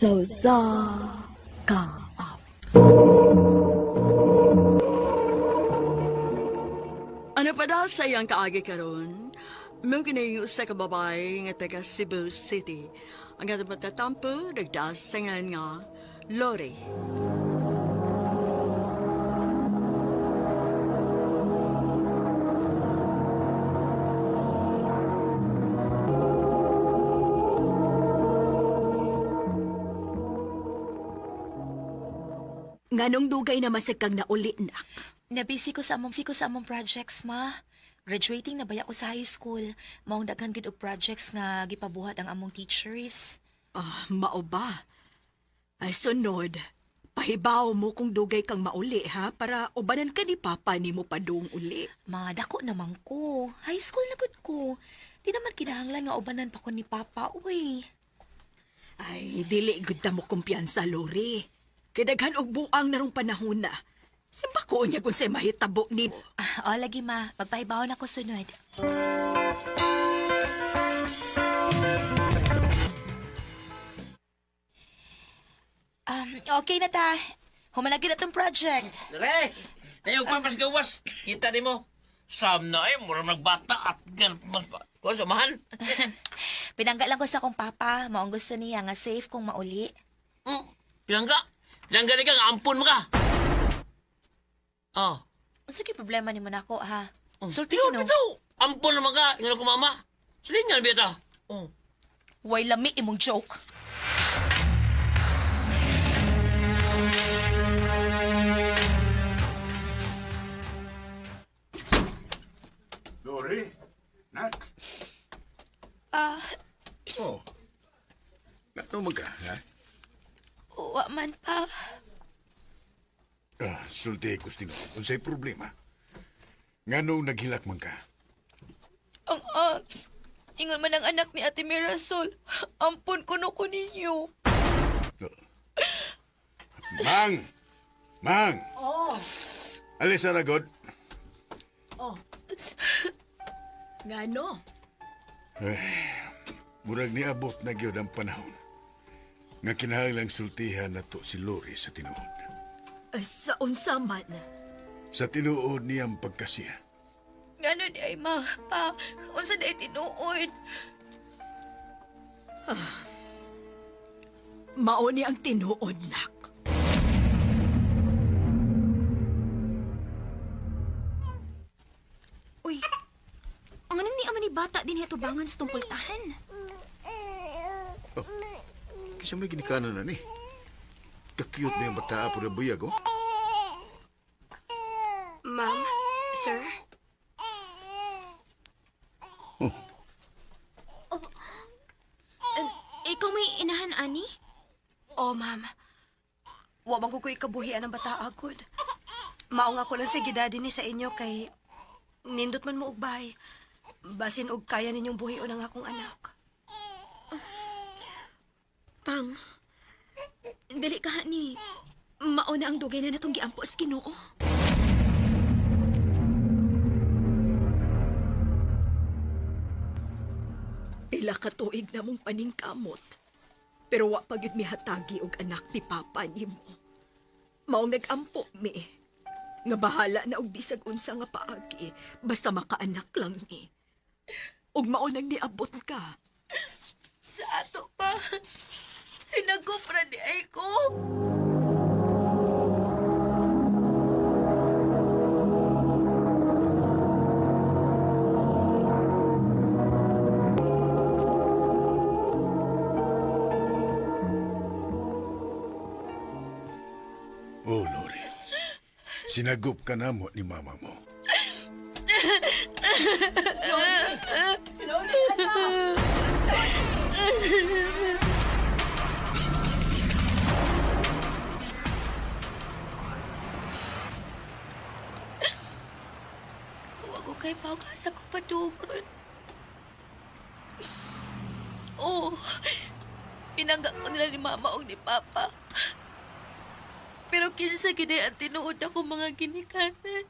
Sa usa ka awit. Ano pa daw sa iyang kaagi karon? Mao kini usa ka babae nga taga Cebu City. Ang atong pagtatampo nagdaas sa ngalan nga Lori. Nganong dugay na masag kang nauli, nak? Nabisi ko sa among projects, ma. Graduating na baya ko sa high school. Maong daghan gid og projects nga gipabuhat ang among teachers. Ah, mao ba? Ay, sunod. Pahibaw mo kung dugay kang mauli, ha? Para ubanan ka ni Papa ni mo padung uli. Ma, dako naman ko. High school na gud ko. Di naman kinahanglan nga ubanan pa ko ni Papa, uy. Ay, dili gud ta mo kumpiyansa, Lori. Kay daghan og buang narong panahon na. Simba ko niya kung sa'y mahitabo ni... Ah, oh, lagi ma. Magpahibaw na ko sunod. Okay na ta. Humanagin na tong project. Re, tayo pa mas gawas. Kita ni mo. Sam na eh, mura nagbata at gan mas pa. Kuan samahan. Pinangga lang ko sa akong papa. Maong gusto niya nga safe kung mauli. Pinangga. Pinangga ni ka, nga ampon mo ka. Oh. Unsa kay problema nimo nako ha? Sulti Pero ko no. bitaw, ampon naman ka. Ingon ko mama. Silingan bita. Oh. Way lami imong joke. Lori? Nak? Ah, Oh. Nga man ka, ha? wa man pa. Ah, sulti ko stingo. Unsay problema? Nganong naghilak man ka? Ang ang ingon man ang anak ni Ate Mirasol. Ampon ko no ko ninyo. Oh. Mang! Mang! Oh, Alis na ragod. oh. Ngano? Murag niabot na gyud ang panahon. Nga kinahanglang sultihan na to si Lori sa tinuod. Ay, sa unsa man. Sa tinuod niyang pagkasiya. Ngano di ay ma, pa, unsa di ay tinuod. Mao ni ang tinuod, nak. Uy, ang anong ni ama ni bata din hitubangan sa tungkultahan? Oh, Kisa may ginikanan na ni. Ka-cute na yung bata po na buyag, oh. Ma'am, sir? Oh. Oh, ikaw may inahan, ani? Oh, ma'am. Wa man ko ko'y kabuhian ang bata agod. Mao nga ko lang sa gidadi ni sa inyo kay nindot man mo og bahay. Basin og kaya ninyong buhion ang akong anak. Pang, dali ka, ni. Mao na ang dugay na natong giampo sa Ginoo. Pila ka tuig na mong paningkamot. Pero wa pa gyud mihatagi og anak ni Papa nimo. Maong nag-ampo mi. Nga bahala na og bisag unsa nga paagi, basta makaanak lang ni. Ug mao nang niabot ka. Sa ato pa. Sinagop ra di ay ko. Oh, Lori. Sinagup ka na mo ni mama mo. Lori, anak! Wa ko kay pag-asa ko padugron. Oh, pinangga ko nila ni Mama og ni Papa. Pero kinsa gid ang tinuod ako mga ginikanan.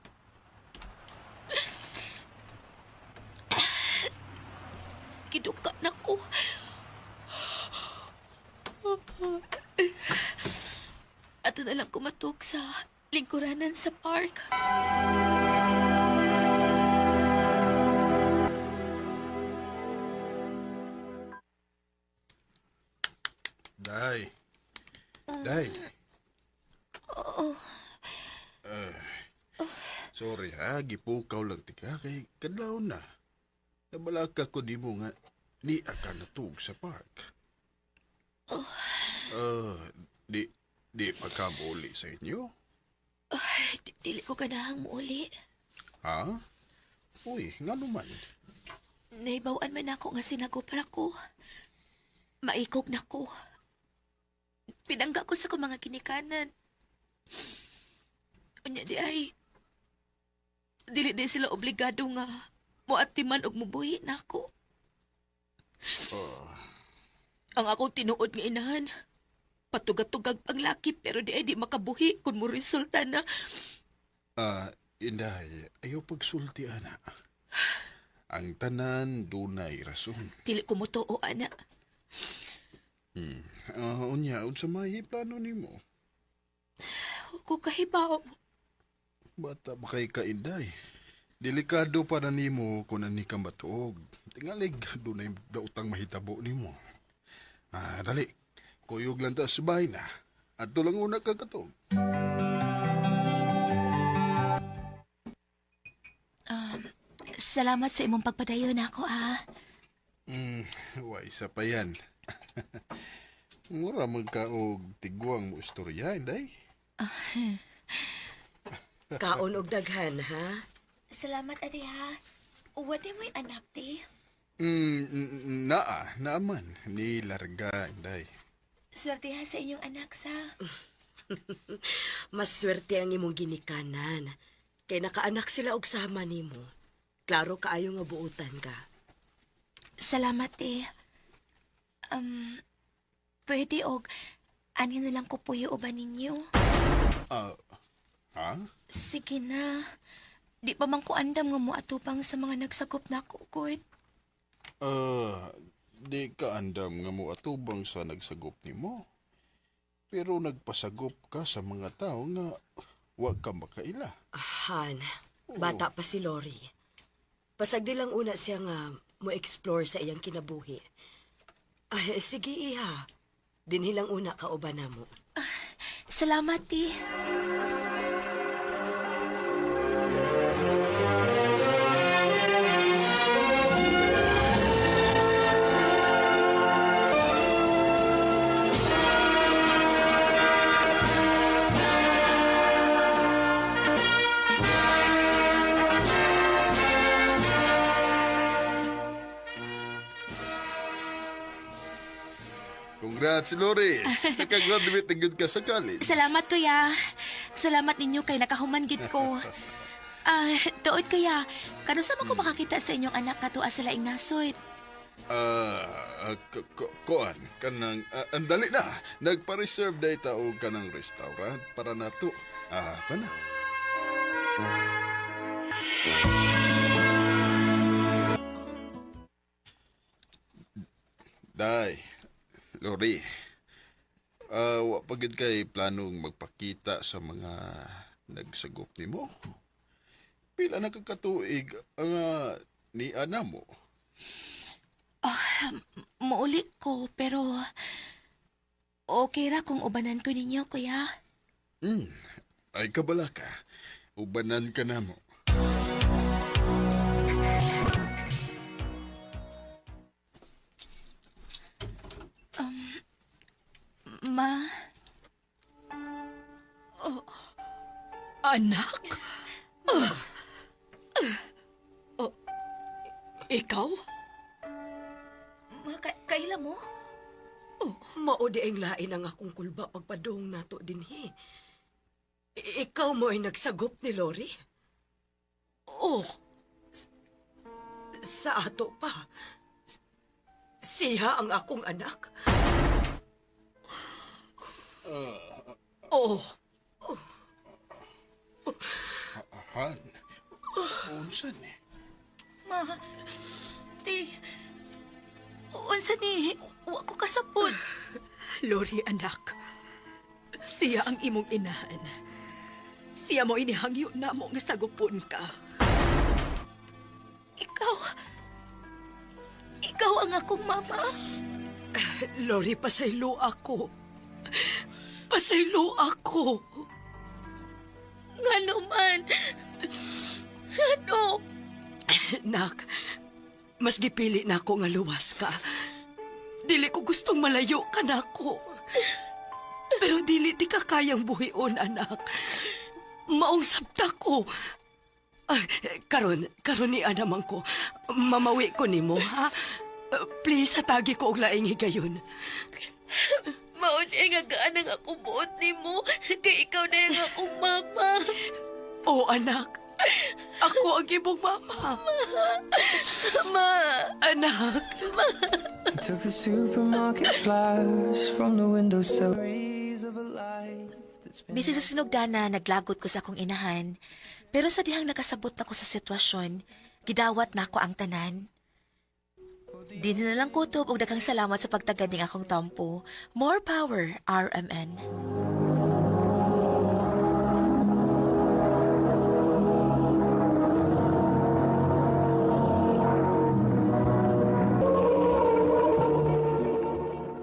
Giduka na ko. Ato na lang kumatok sa lingkuranan sa park. Day. Day. Oo. Sorry ha, gipukaw lang tika kay kadlaw na. Nabalaka ko nimo nga ni ka natug sa park. Oh. Di di pa ka muuli sa inyo? Ay, dili ko ganahang muuli. Ha? Uy, ngano man? Naibawan man ako nga sinagopra ko. Maikog na ko. Pinangga ko sa kong mga ginikanan. Unya di ay, dili di sila obligado nga moatiman og mubuhi na ako. Ang akong tinuod nga inahan, patugatugag ang laki pero di ay di makabuhi kung mo resulta na. Inday, ayaw pagsulti, ana. Ang tanan dunay rason. Dili ko motoo, ana. Unya, unsa may plano nimo? Ko kahibaw. Bata ba kay ka, Inday? Delikado pa na nimo kung ani ka matuog. Tingalig, dunay dautang mahitabo nimo. Dali. Kuyog lang ta sa bahay na. At lang una ka katog. Salamat sa imong pagpadayon ako, ah. Wa isa pa yan. Mura magkaog tigwang mo istorya, Inday. Kaon og daghan, ha? Salamat, ate, ha. Uwan mo yung anak, te. Naa, naaman. Ni larga, Inday. Swerte ha sa inyong anak, sa. Mas swerte ang imong ginikanan. Kay nakaanak sila og sama nimo. Klaro kaayo nga buutan ka. Salamat, te. Pwede og ani na lang ko puyo ba ninyo? Ha? Sige na. Di pa man ko andam nga mo atupang sa mga nagsakop na ako, good. Di ka andam nga mo atubang sa nagsagop nimo. Pero nagpasagop ka sa mga tao nga wa ka makaila. Han, bata pa si Lori. Pasagdi lang una siya nga mo explore sa iyang kinabuhi. Ay, sige iha. Dinhi lang una kauban namo. Salamat, te. Congrats, Lori. Nakagraduate na gyud ka sa college. Salamat, kuya. Salamat ninyo kay nakahuman gid ko. Tuod, kuya. Kanusa man ko makakita sa inyong anak katua sa laing nasod? Kuan, kanang, andali na. Nagpa-reserve day ta og kanang restaurant para nato. Tana. Day, Lori, wa pa gyud kay planong magpakita sa mga nagsagop nimo. Pila na ka katuig ang ni ana mo? Muuli ko, pero okay ra kung ubanan ko ninyo, kuya. Ay kabala ka. Ubanan ka na mo. Ma, Anak? Oh, ikaw? ma, kaila mo? Oh, mao di ang lain ang akong kulba pagpadung nato dinhi. Ikaw mo ay nagsagop ni Lori? Oh, Sa ato pa. Siya ang akong anak. oh. Han, unsa ni? Ma, ti, unsa ni, wa ko kasapot. Lori, anak. Siya ang imong inahan. Siya mo inihangyo na mo nga sagupon ka. Ikaw, ikaw ang akong mama. Lori, pasaylo ako. Pasaylo ako. Ngano man? Ngano? Nak, mas gipili na ako nga luwas ka. Dili ko gustong malayo ka na ako. Pero dili di ka kayang buhion, anak. Maong sabta ko. Ay, karon, karon ni anamang ko. Mamawi ko nimo, ha? Please, hatagi ko og laing higayon. Maon ay nga gaan ang akong buot nimo. Kay ikaw na ang akong mama. Oh, anak. Ako ang imong mama. Ma! Anak. Took the supermarket flowers from the windowsill. Breeze of a life that's been Bisan sa sinugdana, naglagot ko sa akong inahan. Pero sa dihang nakasabot na ko sa sitwasyon, gidawat na ako ang tanan. Di na lang kutob og daghang salamat sa pagtagad ning akong tampo. More power, RMN.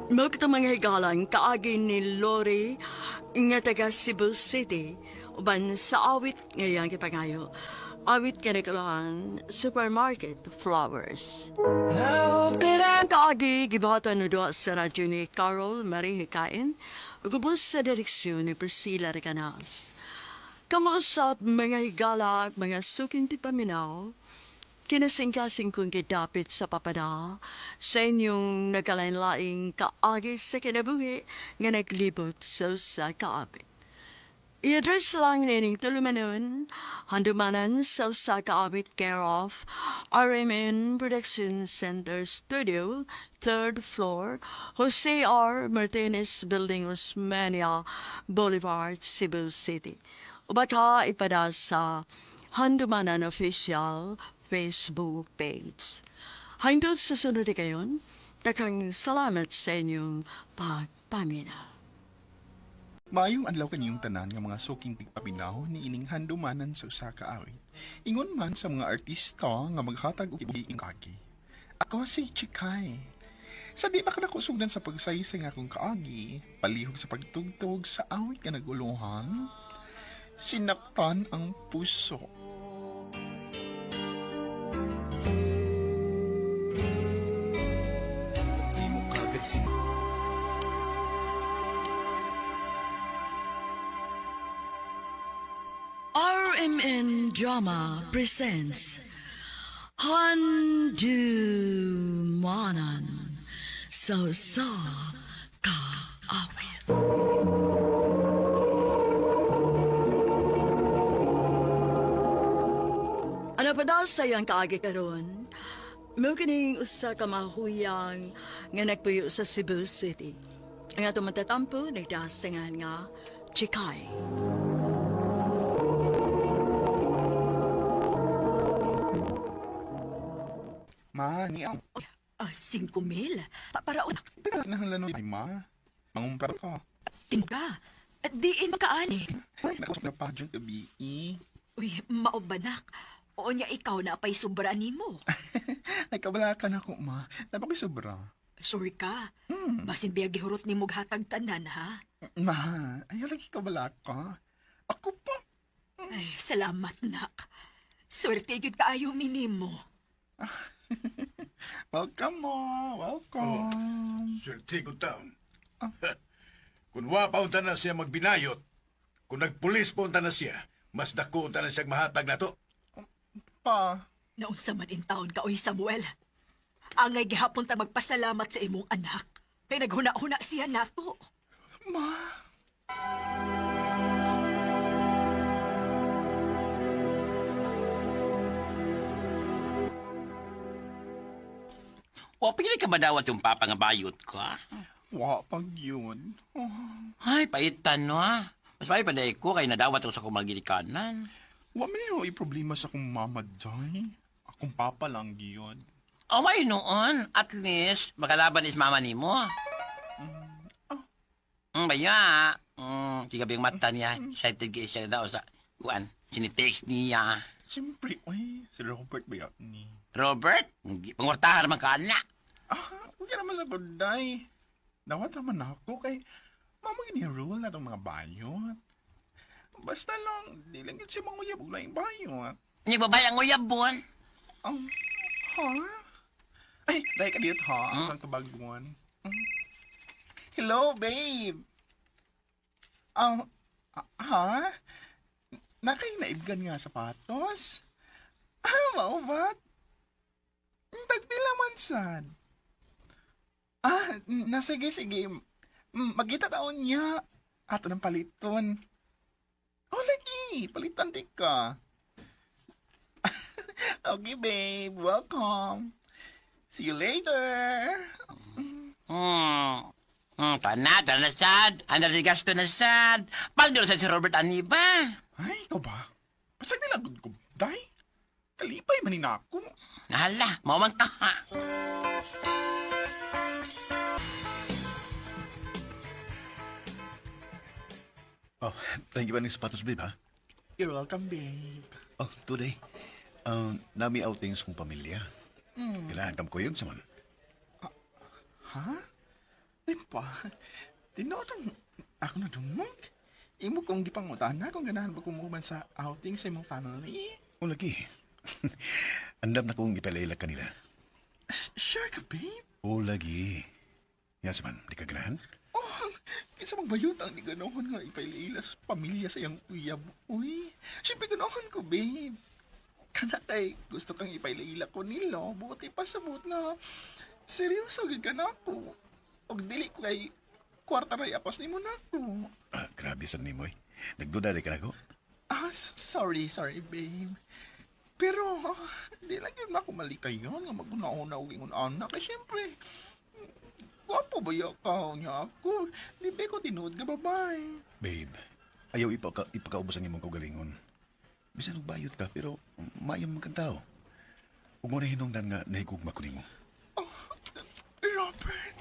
Mao kita mga higalan kaagi ni Lori nga taga Cebu City uban sa awit ngayang gipangayo. Awit kanikilahan Supermarket Flowers. I hope that I Kaagi gibuhatan no duha sa radyo ni Carol Marie Hikain ug ubos sa direksyon ni Priscilla Recanas. Kamuusap mga higala ug mga suking tipaminaw, kinasingkasing kong gidapit sa papada sa inyong nagkalain-laing kaagi sa kinabuhi nga naglibot sa usa ka awit. I-address lang nining tulumanon, handumanan sa usa ka awit care of RMN Production Center Studio, 3rd floor, Jose R. Martinez Building, Osmeña Boulevard, Cebu City. O baka ipada sa Handumanan Official Facebook page. Hangtod sa sunod kayon, daghang salamat sa inyong pagpaminaw. Maayong adlaw kaniyong tanan nga mga suking tigpaminaw ni ining handumanan sa usa ka awit. Ingon man sa mga artista nga maghatag og ibuhi agi. Ako si Chikay. Sa di ba ka nakusugdan sa pagsaysay nga akong kaagi, palihog sa pagtugtog sa awit nga naguluhan, sinaktan ang puso. RMN Drama presents Handumanan sa Sa Kaawit. Ano pa daw sa iyang kaagi karon? Mao kining usa ka mahuyang nga nagpuyo sa Cebu City. Ang atong matatampo nagdasingan nga Chikay. Ma, ni ang Ah, 5,000. Para nahalano ay ma. Mangumpra ka. Tingka. At diin makaani. Ay, nakusap na pageant gabi. Eh. Uy, maubanak. O niya ikaw na pa'y sobra nimo. Ay, kabala ka na ko, ma. Napakoy sobra. Sure ka. Basin biya gihurot ni hatag tanan, ha? Ma, ayaw lagi kabala ka. Ako pa. Ay, salamat, nak. Swerte gyud kaayo minimo. Welcome, ma. Welcome. Swerte ko taon. Kung wa pa unta na siya magbinayot, kung nagpulis pa unta na siya, mas dako unta na siya mahatag na to. Pa. Naunsa man in taon ka, oy Samuel. Angay gihapon ta magpasalamat sa imong anak. Kay naghuna-huna siya nato. Ma. O, pili ka ba dawat yung papa nga bayot ko, ah? Wa pag yun. Oh, Ay, paitan, no, ah. Mas may panday ko kay nadawat ko sa kumagilikanan. wa man yun problema sa akong mama, day. Akong papa lang yun. O, may noon. At least, makalaban is mama ni mo. Baya. Sigabi ang mata niya. Excited kayo siya daw sa kuan. Sinitext niya. Siyempre, uy, si Robert ba yun ni? Robert, pangwartahan naman ka na. Ah, huwag naman sa kuday. Dawat naman ako kay mamo ni rule na itong mga bayot. Basta lang, di lang yun siya manguyab og laing bayot. Hindi babae ang uyabon. Ha? Ay, dahil ka dito ha. Ang hmm? Kabaguan. Hello, babe. Ha? Nakay naibgan nga sapatos? Ah, mao ba? Tagpila man sad. Ah, na sige, sige. Magita taon niya. Ato ng paliton. Oh, lagi. Palitan di ka. Okay, babe. Welcome. See you later. Tana, tana sad. Ano gasto na sad. Pagduro sa si Robert Aniba. Ay, ikaw ba? Pasag nila gud ko, day. Kalipay man ni nako. Nahala, mawang ka ha. Oh, thank you pa ng sapatos, babe, ha? You're welcome, babe. Oh, today, nami outings kong pamilya. Kailangan kam kuyog sa man. Ha? Di ba? Tinuod ang ako na dumog. Imo kong gipangutana kung ganahan ba kumuban sa outing sa imong family. O lagi. Andam na kong ipalaila kanila. Sure ka, babe? O lagi. Nga sa man, di ka ganahan? Oh, kinsa mang bayot ang di ganahan nga ipailaila sa pamilya sa iyang uyab. Uy, syempre ganahan ko, babe. Kana kay gusto kang ipailaila ko nila, buti pa sa buot nga. Seryoso gid ka na ako. Og dili ko kay kwarta ray apas nimo na ako. Ah, grabe sa nimo eh. Nagduda di ka na ko. Ah, sorry, sorry, babe. Pero, di lang yun ako mali kayo nga maguna-una og ingon ana. Kay syempre, gwapo ba ya ka niya ako? Di ba ko tinuod nga babae? Babe, ayaw ipakaubos ang imong kaugalingon. Bisan og bayot ka, pero maayo man kang tao. Ug mo na hinungdan nga nahigugma ko nimo. Oh, Robert!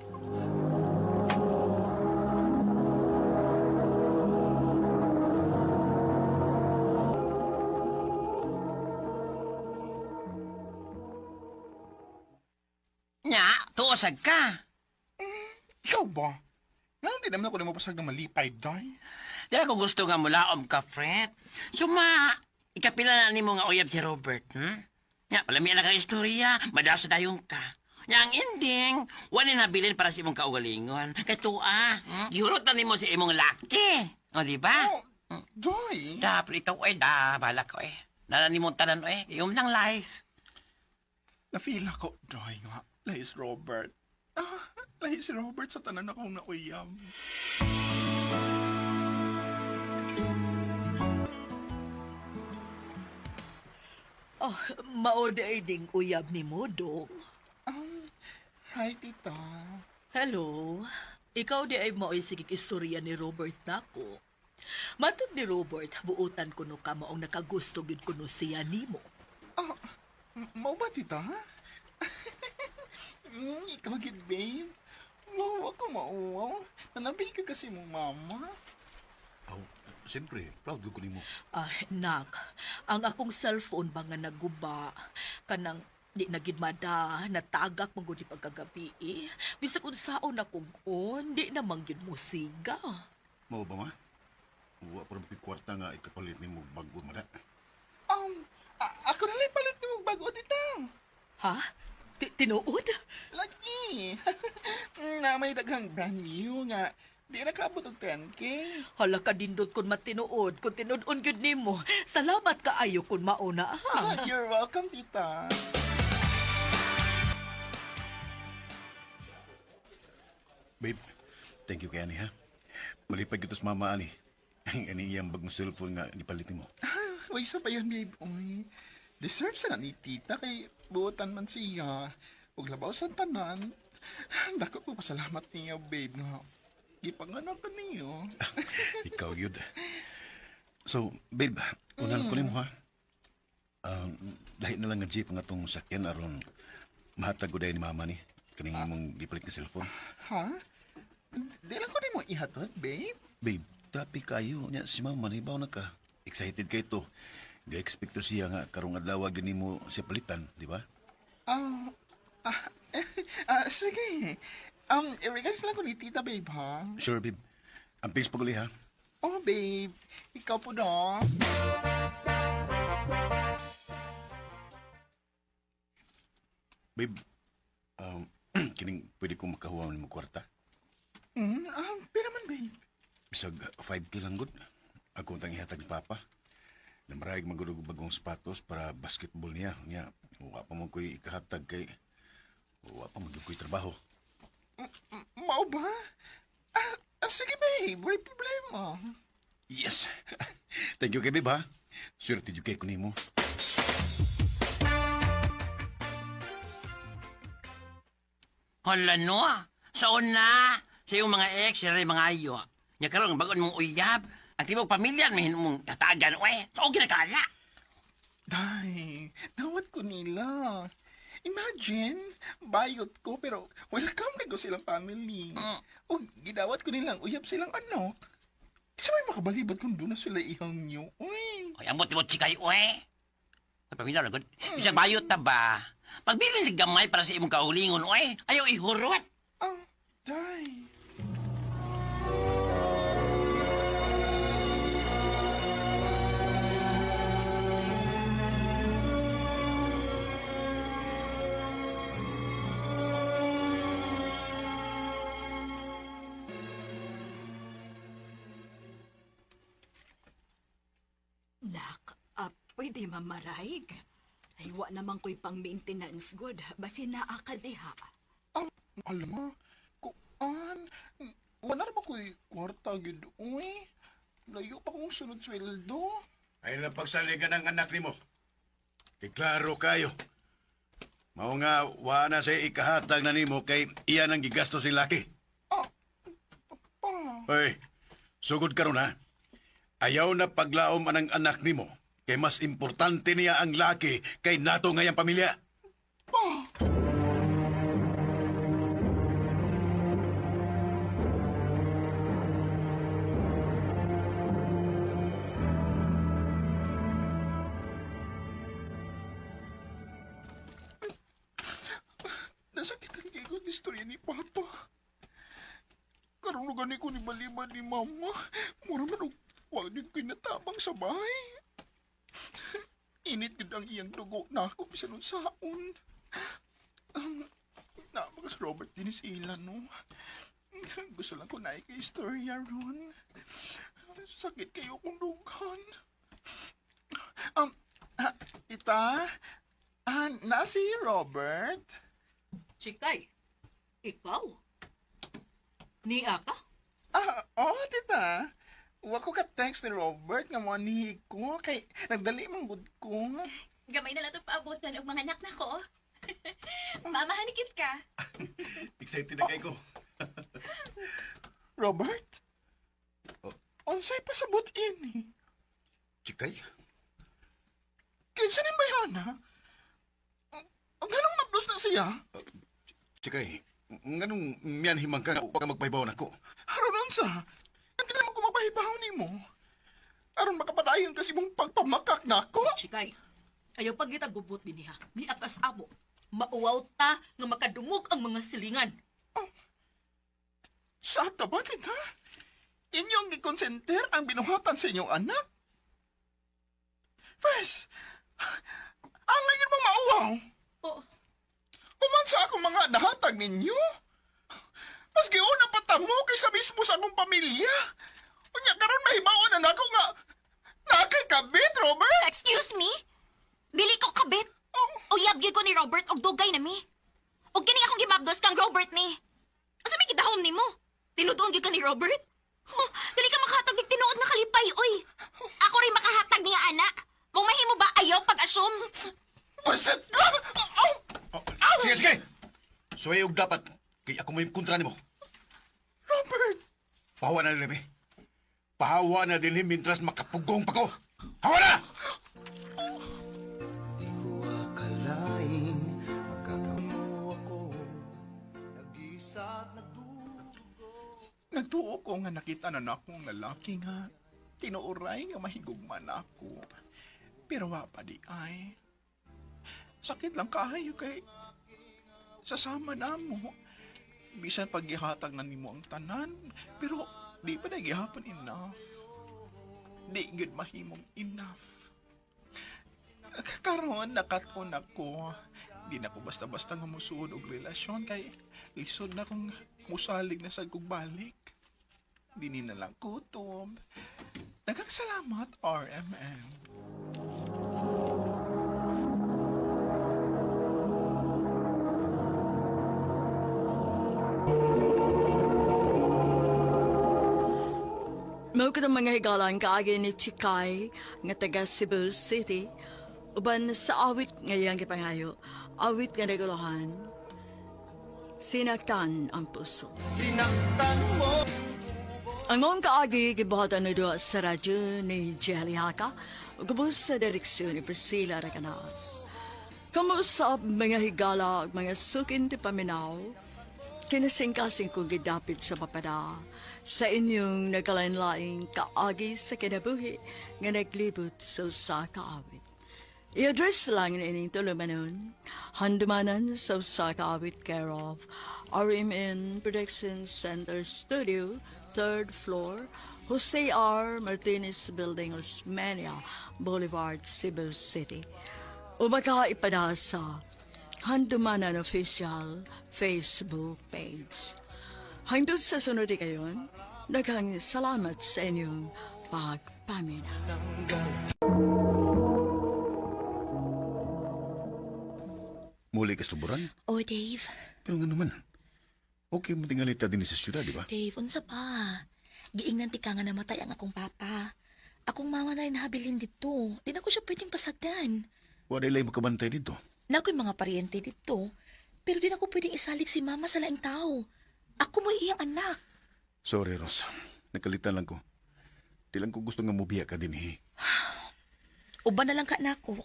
Nya, tuosag ka. Ikaw ba? Nga di naman ako na mapasag ng malipay, day. Di ako gusto nga mulaom ka, Fred. Suma, ikapila na nimo nga uyab si Robert, Nya, palami na ka istorya, madasa dayon ka. Nya, ang ending, wala nabilin para sa imong kaugalingon. Kay tuwa, Gihurot na nimo si imong laki. O, di ba? Oh, Joy! Da, pero ikaw ay da, bahala ko eh. Nala nimo tanan eh, iyong nang life. Na-feel ako, Joy nga. Lahis Robert. Ah, lahis Robert sa tanan akong nauyam. Oh, mao day ding uyab ni mo, dong. Hi, tita. Hello. Ikaw di ay mao'y sigig istorya ni Robert nako. Matod ni Robert, buotan kuno ka maong nakagusto gyud kuno siya nimo. Ah, mao ba, tita? Ikaw gid, babe. Wow, ako mauwaw. Nanabi ka kasi mo, mama. Oh, siyempre, proud ko nimo. Ah, nak, ang akong cellphone ba nga naguba, kanang di na gid mada, natagak man gud ni pagkagabi eh. Bisag unsaon akong on, di na man gyud mo siga. Mao ba ma? Wa pa rin kwarta nga ikapalit nimo bago mada. Ako na lang palit nimo bago, tita. Ha? Tinuod? Lagi. Na may daghang brand new nga. Di na kaabot og 10K. Hala ka dindot kun matinuod, kun tinud-on gyud nimo. Salamat kaayo kun mauna ha. Ah, you're welcome, tita. Babe, thank you kay ani ha. Malipay gito sa mama ani. Ang ani iyang bagong cellphone nga gipalit nimo. Ah, way sa pa yan, babe. Uy, deserve sa na ni tita kay buotan man siya. Ug labaw sa tanan. Dako ko pasalamat niya, babe, nga gipanganak ka niyo. Ikaw yun. So, babe, unan ko nimo ha. Lahi na lang nga jeep nga atong sakyan aron mahatag ko dahil ni mama ni kaning imong gipalit nga cellphone. Ha? Di lang ko nimo ihatod, babe. Babe, Traffic kayo. Nya, si mama, nahibaw na ka. Excited kay to. Ga-expect to siya nga karong adlaw gani mo siya palitan, di ba? Ah, ah, sige. Regards lang ko ni Tita, babe, ha? Sure, babe. Ang pings paguli, ha? Oh, babe. Ikaw po, no? Babe, kining pwede ko makahuwa nimo kwarta. Pila man, babe. Bisag 5K lang gud. Ako tang ihatag ni Papa. Namaraig man gud og bagong sapatos para basketball niya. Niya, wa pa mo ko'y ikahatag kay wa pa mo gyud ko'y trabaho. Mao ba? Sige, babe. Wala problema. Yes. Thank you kay babe, ha. Swerte jud kay ko nimo. Hala no, sa una, sa iyong mga ex, sila rin mga ayo. Nya karon bagon mong uyab, ang tibok pamilya may mong katagan oy. Sa okay na kala. Day, nawat ko nila. Imagine, bayot ko pero welcome kay ko silang family. O gidawat ko nilang uyab silang anak. Sa may makabalibad kung doon na sila ihang niyo. Uy, Oy, ambot mo chikay oy. Ay, pamilya ra gud. Bisag bayot ta ba? Pagbilin sa gamay para sa imong kaulingon oy, ayaw ihurot. ah, day. Nak, pwede mamaraig. Ay, wa naman ko'y pang maintenance good. Basin naa ka diha. Alam mo, kuan, wala na ba ko'y kwarta gid, uy? Layo pa kong sunod sweldo. Ay lang pagsaligan ng anak nimo. Kay klaro kayo. Mao nga wa na say ikahatag na nimo kay iyan ang gigasto sing laki. Ah, pa. Hoy, sugod karon ha. Ayaw na paglaom anang anak nimo kay mas importante niya ang laki kay nato ngayang pamilya. Pa. Nasakitan kay ko ang istorya ni Papa. Karon gani ko ni baliba ni Mama. Mura man og wa gyud ko'y natabang sa bahay. Init gid ang iyang dugo na ako bisan unsaon. Na mga si Robert din sila no. Gusto lang ko na kay istorya ron. Sakit kayo kung dughan. Um, tita, na si Robert? Chikay, ikaw? Niya ka? Oh, tita. Wa ko ka-text ni Robert nga mo ni ko kay nagdali man gud ko. Gamay na lang itong paabotan og mga anak na ko. Mama, hanikit ka. Excited na kay ko. Robert? Oh. Unsay pasabot ini? Chikay, Kinsa ning bayana? Ang ganong mablos na siya? Chikay, nganong miyan himang ka nga wa ka magpahibaw nako. Aron unsa? Ang naman ko mapahibaw nimo. Aron makapadayon kasi mong pagpamakak nako. Chikay, ayaw pag gubot din niya. Niya kas amo. Mauwaw ta nga makadungog ang mga silingan. Sa ba, tita? Inyong gikonsenter ang binuhatan sa inyong anak? Pwes, ang ngayon mong mauwaw. Oo. Human sa akong mga nahatag ninyo. Mas giuna pa tamo kaysa mismo sa akong pamilya. Unya karon mahibaon na nako nga nakay kabit, Robert. Excuse me? Dili ko kabit. Oh. Uyab gyud ko ni Robert og dugay na mi. Og kini akong gibabdos kang Robert ni. Asa may gidahom nimo? Tinudoon gyud ka ni Robert? Huh, dili ka makahatag og tinuod nga kalipay oy. Ako rin makahatag niya ana. Mong mahimo ba ayaw pag-assume? Basit ka! Oh, Oh, sige, sige. Suway og dapat kay ako may kontra nimo. Robert! Pahawa na din, eh. Pahawa na din mintras makapugong pa ko. Hawa na! Di ko akalain magkakaroon ako. Nag-iisa at nagdurugo. Nagtuo ko nga nakita na nako ang lalaki nga tinuoray nga mahigugma nako. Pero wa pa di ay. Sakit lang kaayo kay sasama na mo. Bisan pag gihatag na nimo ang tanan, pero di pa na gihapon enough. Di gud mahimong enough. Karon nakaton ako. Di na ko basta-basta nga musuod og relasyon kay lisod na kung musalig na sad kog balik. Dini na lang kutob. Daghang salamat, RMN. Mao katong mga higalan kaagi ni Chikay nga taga Cebu City uban sa awit nga iyang gipangayo, awit nga naguluhan. Sinaktan ang puso. Sinaktan mo. Ang mong kaagi gibuhatan na duha sa radyo ni Jelly Haka ug ubos sa direksyon ni Priscilla Recanas. Kamusap mga higala ug mga sukin ti paminaw, kinasingkasing kong gidapit sa papada sa inyong nagkalain-laing kaagi sa kinabuhi nga naglibot sa usa ka awit. I-address lang ining tulumanon, handumanan sa usa ka awit care of RMN Production Center Studio, 3rd floor, Jose R. Martinez Building, Osmeña Boulevard, Cebu City. O baka ipada sa Handumanan Official Facebook page. Hangtod sa sunod kayon, daghang salamat sa inyong pagpaminaw. Muli ka sa tuburan? Oh, Dave. Pero nga naman, okay mo tingalita din sa syudad, di ba? Dave, unsa pa? Giingnan ti ka nga namatay ang akong papa. Akong mama na rin nahabilin dito. Di na ko siya pwedeng pasagdan. Wala ilay makabantay dito. Na ako'y mga paryente dito. Pero di na ko pwedeng isalig si mama sa laing tao. Ako mo'y iyang anak. Sorry, Ros. Nakalitan lang ko. Di lang ko gusto nga mubiya ka din, eh. Uban na lang ka nako.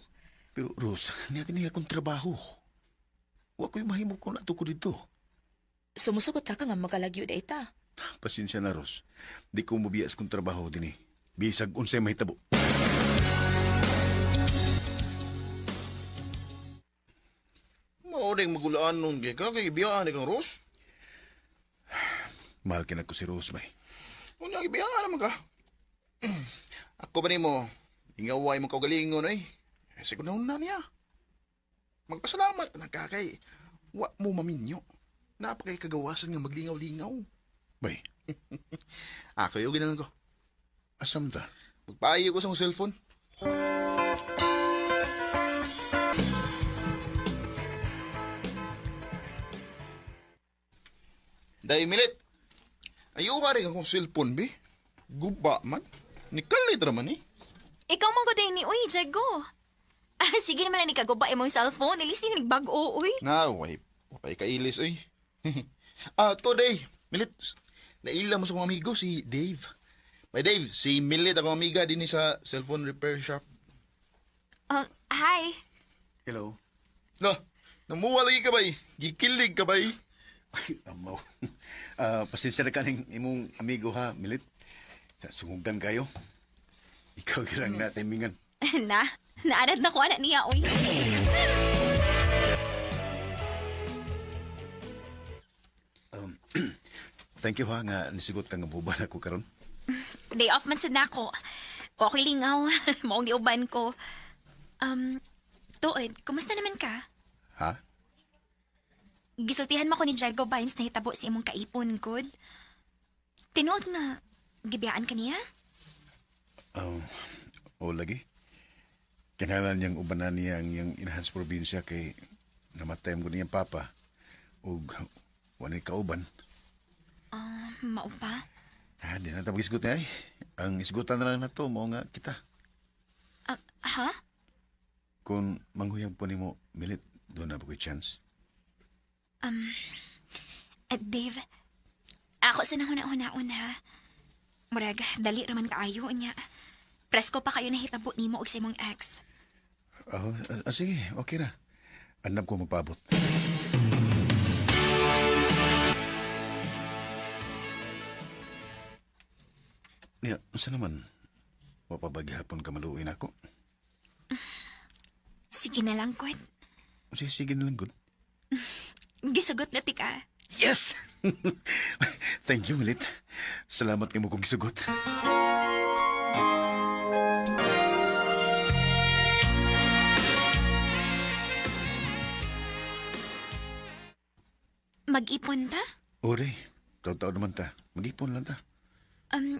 Pero, Ros, niya niya akong trabaho. Wa ko'y mahimo kung nato ko dito. Sumusugot ka nga magalagyo da ita. Pasensya na, Ros. Di ko mubiya sa kong trabaho din, eh. Bisag unsay mahitabo. Mauring magulaan nun kay ka, kay ibiyaan kang Ros. Mahal kina ko si Rose, bay. Unya, ibiyaan naman ka. Ako ba nimo, ingaway mo kaugalingon, oy. Eh, siguro na niya. Magpasalamat na ka kay wa mo maminyo. Napakay kagawasan nga maglingaw-lingaw. Bay, Ako yung ginalan ko. asam ta? Magpaayo ko sa akong cellphone. Dahil milit. Ayaw ka rin akong cellphone, bi. Guba man. Nikalit raman eh. Ikaw man ko ni uy, Jago. Ah, sige naman lang ni kaguba imong cellphone. Ilis ni nagbag-o, uy. Na, way. Wakay kailis, oy. Today, Milit, naila mo sa akong amigo, si Dave. May Dave, si Milit akong amiga din sa cellphone repair shop. Hi. Hello. No, namuha lagi ka ba eh? Gikilig ka ba eh? Ay, amaw. Pasensya na kaning imong amigo ha, Milit. Sa sungugan kayo. Ikaw lang na timingan. Na, naanad na ko anak niya, uy. Thank you ha nga nisigot ka nga buban ako karon. Day off man sad nako. Okay lingaw. Maong giuban ko. Tuod, kumusta naman ka? Ha? Gisultihan mo ko ni Jago Bynes na hitabo sa imong kaipon, good. Tinuod nga, gibiyaan ka niya? Um, o lagi. Kinahanglan niyang ubanan niya ang iyang inahan sa probinsya kay namatay mo niyang papa ug wanay kauban. Ah, mao pa? Ah, di na tabang isgot niya ay. Ang isgutan na lang na to, mao nga kita. Ah, ha? Kung manghuyang po nimo, Milit, doon na ba ko'y chance? At Dave, ako sa nahuna-hunaon ha. Murag, dali raman kaayo niya. Presko pa kayo nahitabo nimo og sa imong ex. Oh, sige, okay ra. Andam ko magpaabot. Niya, unsa naman? Wa pa ba gihapon ka maluoy nako? Sige na lang, Kwet. Sige, sige na lang, good. Gisugot na tika. Yes! Thank you, Milit. Salamat kay mo kong gisugot. Mag-ipon ta? Ore, taon-taon naman ta. Mag-ipon lang ta.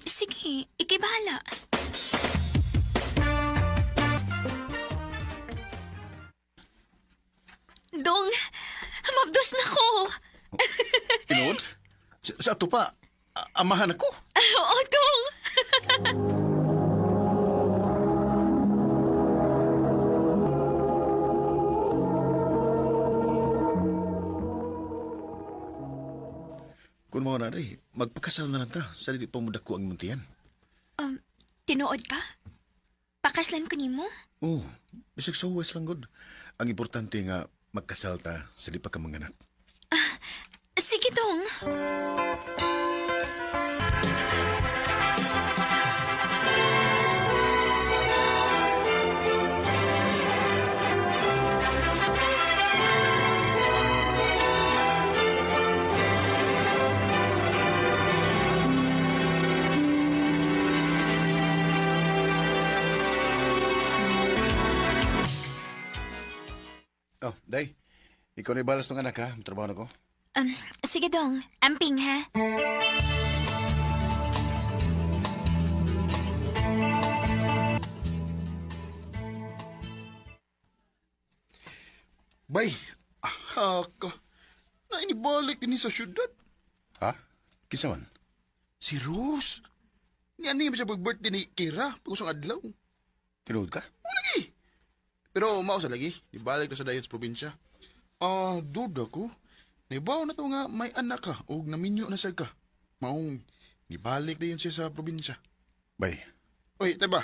Sige, ikay bahala. Dong, mabdos na ko. Tinuod? Sa ato pa, amahan ako. Oo, Dong. Kung mao na day, magpakasal na lang ta. Sa dili pa mo dako ang muntian. Tinuod ka? Pakaslan ko nimo? Oh, bisag sa huwas lang gud. Ang importante nga magkasal ta sa di pa ka manganak. Sige, Dong. Oh, day. Ikaw na balas ng anak ha. Trabaho na ko. Sige, Dong. Amping, ha? Bay, aha ka. Nainibalik din sa syudad. Ha? Kinsa man? Si Rose. Niya niya siya pag-birthday ni Kira, pag-usang adlaw. Tinuod ka? O lagi. Pero mao sa lagi, ibalik na sa dayon sa probinsya. Ah, duda ko. Naibaw na to nga may anak ka og naminyo na sad ka. Maong nibalik dayon siya sa probinsya. Bay, Oy, teba.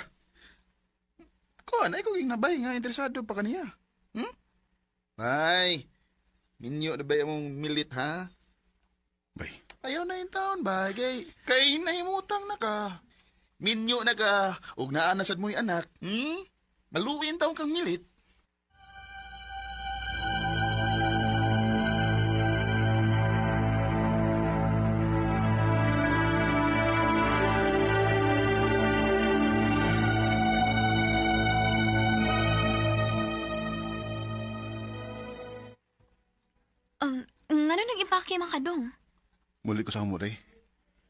Kuan ay ko ging nabay nga interesado pa kaniya. Hmm? Bay. Minyo na ba among milit ha? bay. Ayaw na yung taon ba? Kay, kay nahimutang na ka. Minyo na ka. Ug naa na sad mo'y anak. Hmm? Maluin taon kang milit. Ngano nang ipaki man ka, Dong? Muli ko sa amo, day.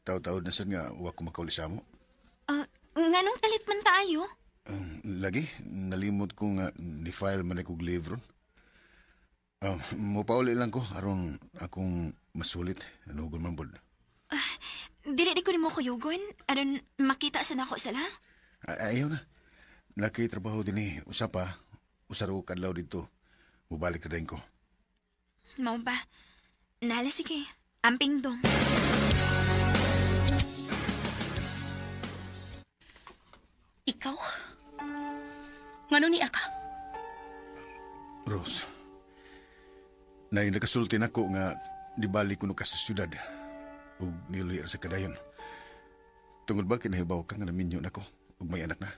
Taw-taod na sad nga wa ko makauli sa amo. Nganong kalit man tayo? Lagi, nalimot ko nga ni-file man akong leave ron. Mupauli lang ko aron akong masulit. Anugon man bod. Dili di ko nimo kuyugon aron makita sa nako sila. Ayaw na. Laki trabaho din eh. Usa pa. Usaro kadlaw dito. Mubalik na din ko. Mao ba? Nala sige. Amping dong. Ikaw? Ngano niya ka? Rose. Nay nakasulti nako nga di balik kuno ka sa syudad. Ug niuli ra sa kadayon. Tungod ba kinahibaw ka nga naminyo nako ug may anak na?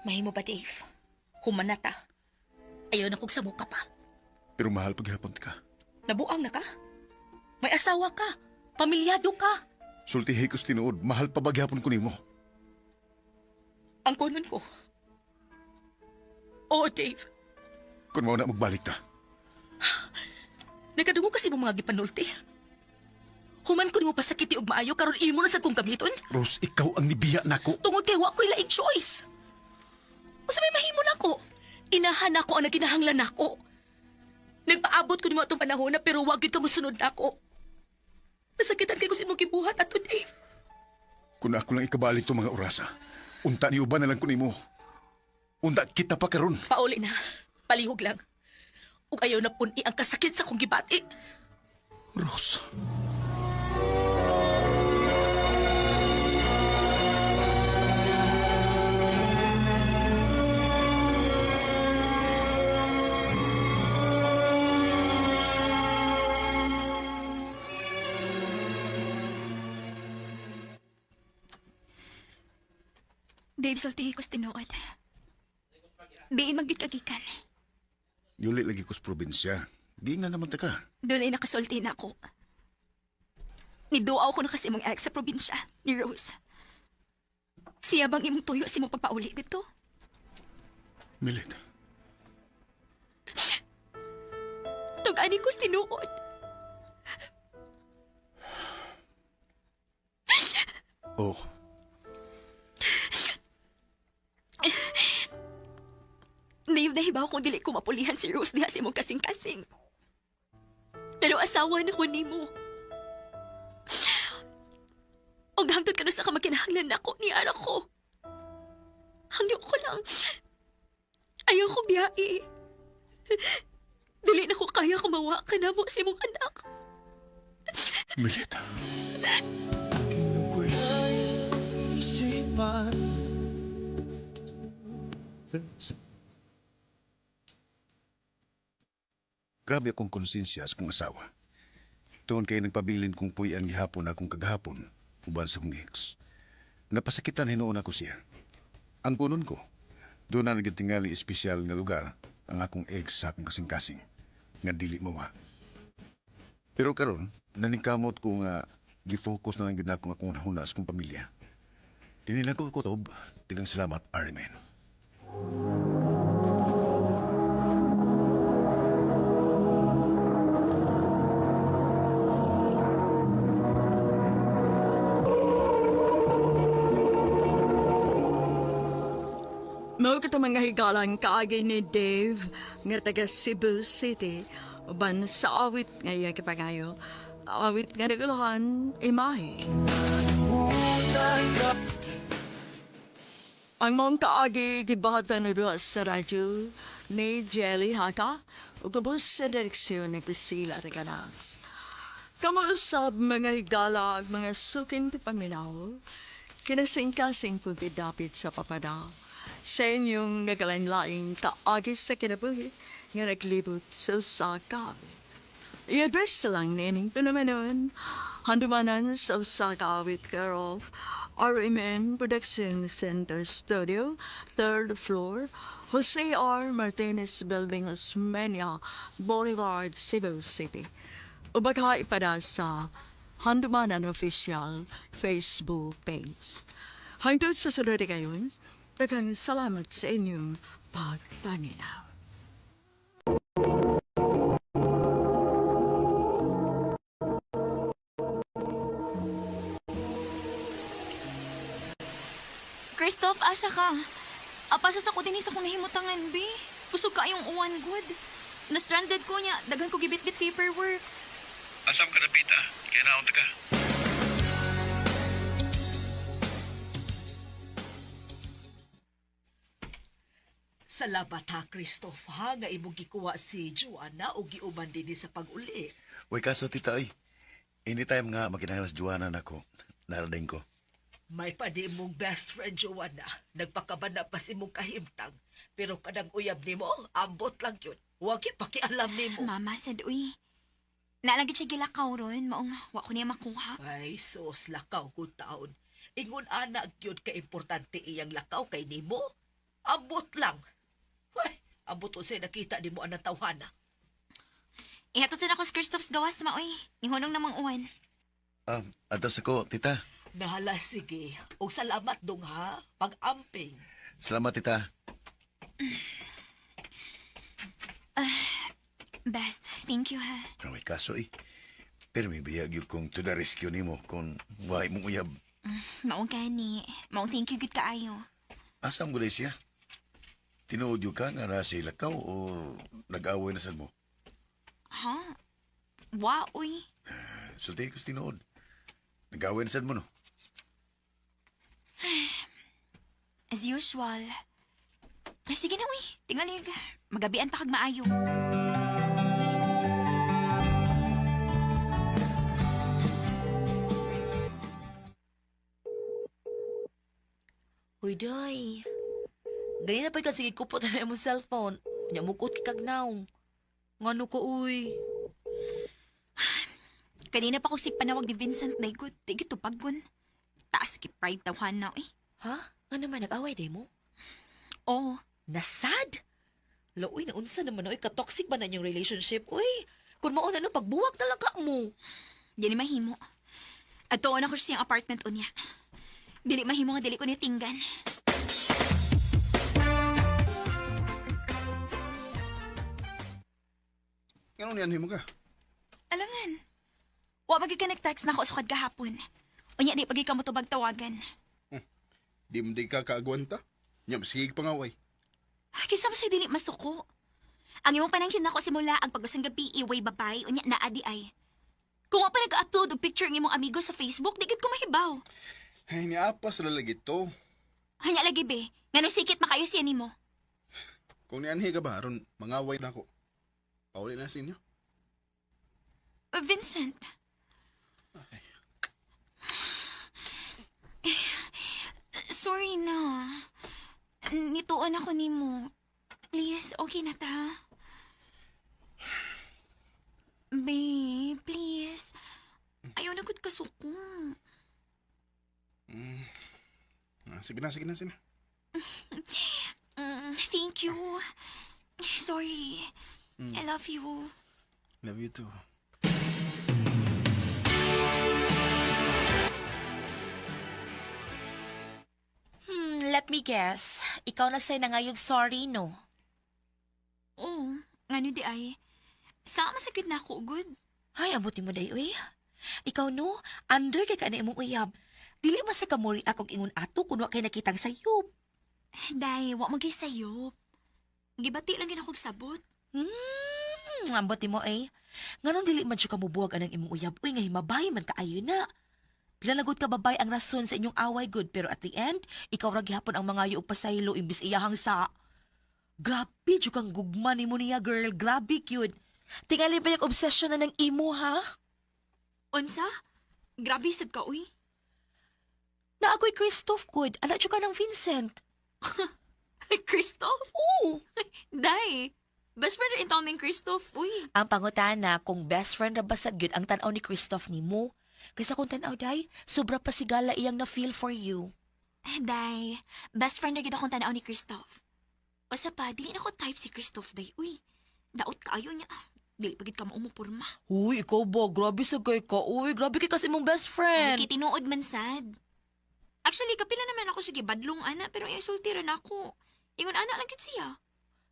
Mahimo ba, Dave? Human na ta. Ayaw na kog samuka pa. Pero mahal paghapon ka. Nabuang na ka? May asawa ka. Pamilyado ka. Sultihi ko sa tinuod, mahal pa ba gihapon ko nimo? Ang kunon ko. Oo, Dave. Kung mao na magbalik ta. Nagkadungog kasi mo mga gipanulti. Human ko nimo pasakiti og maayo karon imo na sa kong gamiton. Rose, ikaw ang nibiya nako. Tungod kay wa ko'y laing choice. Unsa may mahimo nako? Inahan nako ang naginahanglan nako. Nagpaabot ko nimo atong panahon na pero wa gyud ka mosunod nako. Nasakitan kay ko sa imong gibuhat ato, Dave. Kung ako lang ikabalik to mga orasa, unta ni uban na lang ko nimo. Unta kita pa karon. Pauli na. Palihog lang. Ug ayaw na pun-i ang kasakit sa kong gibati. Rose. Dave, sultihi ko sa tinuod. Diin man gyud ka gikan. Niuli lagi ko sa probinsya. Di na naman ta ka. Doon ay nakasulti na ako. Niduaw ko na kasi imong ex sa probinsya, ni Rose. Siya bang imong tuyo sa imong pagpauli dito? Milit. Tug-ani ko sa tinuod. Oh, Dave, nahibaw kung dili ko mapulihan si Rose diha sa imong kasing-kasing. Pero asawa na ko nimo. Og hangtod ka sa kamakinahanglan nako ni ara ko. Hangyo ko lang. Ayaw ko biyai. Dili na ko kaya kumawa ka na mo sa imong anak. Milit. Grabe akong konsensya sa kong asawa. Tuon kay nagpabilin kong puy-an gihapon akong kagahapon uban sa kong ex. Napasakitan hinuon ako siya. Ang punon ko, doon na nagtingali espesyal nga lugar ang akong ex sa akong kasing-kasing nga dili mawa. Pero karon, naningkamot ko nga gifocus na lang gyud nako akong huna sa kong pamilya. Dili lang ko kutob, tigang salamat, Armin. Mao kita mga higalang kaagi ni Dave nga taga Cebu City uban sa awit nga iya kipangayo. Awit nga naguluhan, imahe. Ang mong kaagi gibahatan na duha sa radyo ni Jelly Haka ug ubos sa direksyon ni Priscilla Reganas. Kamausab mga higala ug mga suking paminaw, kinasing-kasing kung dapit sa papada. Sa inyong nagalain-laing kaagi sa kinabuhi nga naglibot sa usa ka awit. I-address lang nining panamanon, handumanan sa usa ka awit care of RMN Production Center Studio, 3rd floor, Jose R. Martinez Building, Osmeña Boulevard, Cebu City. O baka ipada sa Handumanan Official Facebook page. Hangtod sa sunod kayon, daghang salamat sa inyong pagpaminaw. Christoph, asa ka? Apasa sa ko din sa kong nahimutangan, be. Busog ka yung uwan, good. Na-stranded ko niya. Daghan ko gibit-bit paperworks. Asam ka na, Pita? Kaya naunta ka. Salamat ha, Christoph, ha, nga imong gikuha si Joanna o giuban dinhi sa pag-uli. Uy, kaso, tita, ay. Anytime nga makinahanglan sa Joanna nako, narating ko. May pa di imong best friend, Joanna. Nagpakabana pa si imong kahimtang. Pero kanang uyab nimo, ambot lang yun. Huwag pakialam nimo. Mama, sad, uy. Naalagit siya gilakaw ron. Maong, wa ko niya makuha. Ay, sus, lakaw ko taon. Ingon ana gyud ka importante iyang lakaw kay nimo. Ambot lang. Ay, ambot unsay nakita nimo anang tawhana. Ihatod sad ako sa Christoph's gawas, ma, uy. Ihunong namang uwan. Atas ako, tita. Nahala, sige. Og salamat dong ha, pag-amping. Salamat, tita. Best, thank you, ha. Uy, kaso, eh. Pero may biyag yun kung to the rescue nimo kung wahay mong uyab. Maong gani. Maong thank you gud kaayo. Asa mo siya? Tinuod yun ka nga nasa lakaw o nag-away na sad mo? Ha? Wa, uy. Sulti ko sa tinuod. Nag-away na sad mo, no? As usual. Ay, sige na, uy. Tingalig. Magabian pa kag maayo. Uy, day. Ganyan na pa ka sige kupot na imong cellphone. Nya mukot kag naong. Ngano ko, uy. Kanina pa ko si panawag ni Vincent Daygot. Di gito paggon. Taas ki pride tawhan na, uy. Ha? Nga naman, nag-away day mo? Oo. Nasad? Lauy, naunsa naman, oy, katoxic ba na inyong relationship? Uy, kung mauna no, pagbuwag na lang ka mo. Dili mahimo. Adtoon ako sa siyang apartment unya. Dili mahimo nga dili ko niya tinggan. Ngano niyan mo ka? Alangan. Wa pagi ka nag-text na ako sukad gahapon. Unya di pagi ka mo tubag tawagan. Di mo di ka kaagwanta. Nya masigig pangaway. Kaysa ba sa'yo dili masuko? Ang imong panangkin nako simula ang pagusang gabi iway babay unya naa di ay. Kung wa pa nag-upload og picture ang imong amigo sa Facebook, di gid ko mahibaw. Ay, niapas na lagi to. Hanya lagi be, ngano sikit makayo siya nimo. Kung nianhi ka ba, aron mangaway na ako. Pauli na sa inyo. Vincent. Eh, sorry na. Nituon ako nimo. Please, okay na ta. Babe, please. Ayaw na gud kasuko. Mm. Ah, sige na, sige na, sige na. Thank you. Sorry. I love you. Love you too. Let me guess. Ikaw na say nangayog sorry, no? Oo, ngano di ay. Sama sa gud na ako, good. Ay, abuti mo day, uy. Ikaw, no? Under kay ka na imong uyab. Dili man sa kamuri akong ingon ato kun wa kay nakitang sayop. Day, wa mo sayop. Gibati lang gid akong sabot. Ambot mo eh. Nganong dili man jud ka mobuwag anang imong uyab, uy, nga himabay man kaayo na. Pilalagot ka babay ang rason sa inyong away good, pero at the end, ikaw ra gihapon ang mga og pasaylo imbis iyahang sa. Grabe jud kang gugma nimo niya, girl. Grabe cute. Tingali ba yung obsession na ng imo, ha? Unsa? Grabe sad ka, uy. Na ako'y Christoph good. Ala jud ka ng Vincent. Christoph? Oo. Day, best friend rin ito Christoph, uy. Ang pangutana kung best friend ra ba sad gyud ang tan-aw ni Christoph nimo. Kaysa kung tan-aw day, sobra pa sigala iyang na feel for you. Day, best friend ra gid akong tan-aw ni Christoph. Usa pa, dili na ko type si Christoph, day, uy. Daot kaayo niya. Dili pa gid ka maumupurma. Uy, ikaw ba? Grabe sa kay ka. Uy, grabe kay kasi mong best friend. Ay, kitinuod man sad. Actually, kapila naman ako sige badlong ana, pero ay sultira na ako. Ingon ana lang gid siya.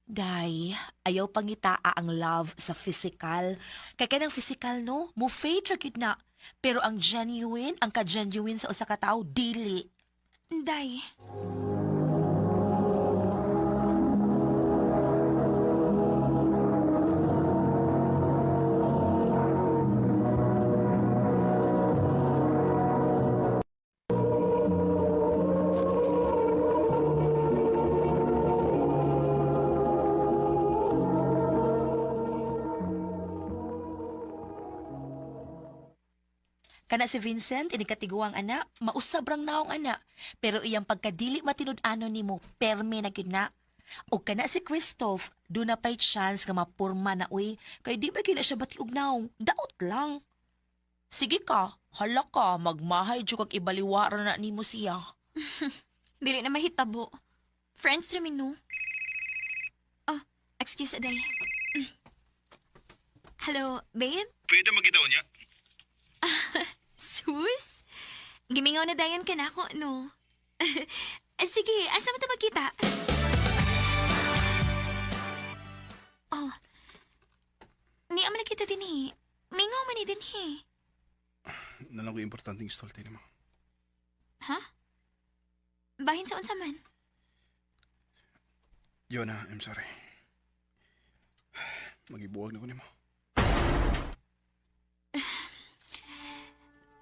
Day, ayaw pangitaa ang love sa physical. Kay kanang physical no, mo fade ra gyud na. Pero ang genuine, ang ka-genuine sa usa ka tawo dili. Day. Kana si Vincent, inikatiguang ana, mausab rang naong ana. Pero iyang pagkadili matinud-ano nimo, perme na gyud na. O kana si Christoph, do na pa'y chance nga mapurma na uy, kay di ba gyud na siya batiog naong, daot lang. Sige ka, hala ka, magmahay jud kag ibaliwara na nimo siya. Dili na mahitabo. Friends ra mi no. Oh, excuse aday. Hello, babe? Pwede magitaw niya. Sus? Gimingaw na dayon ka na ako, no? Sige, asa mo ta magkita? Oh. Ni man nakita din eh. Mingaw man ni din eh. Nalang ko importanteng istorte nimo. Ha? Bahin sa unsa man? Yona, I'm sorry. Magibuwag na ko nimo.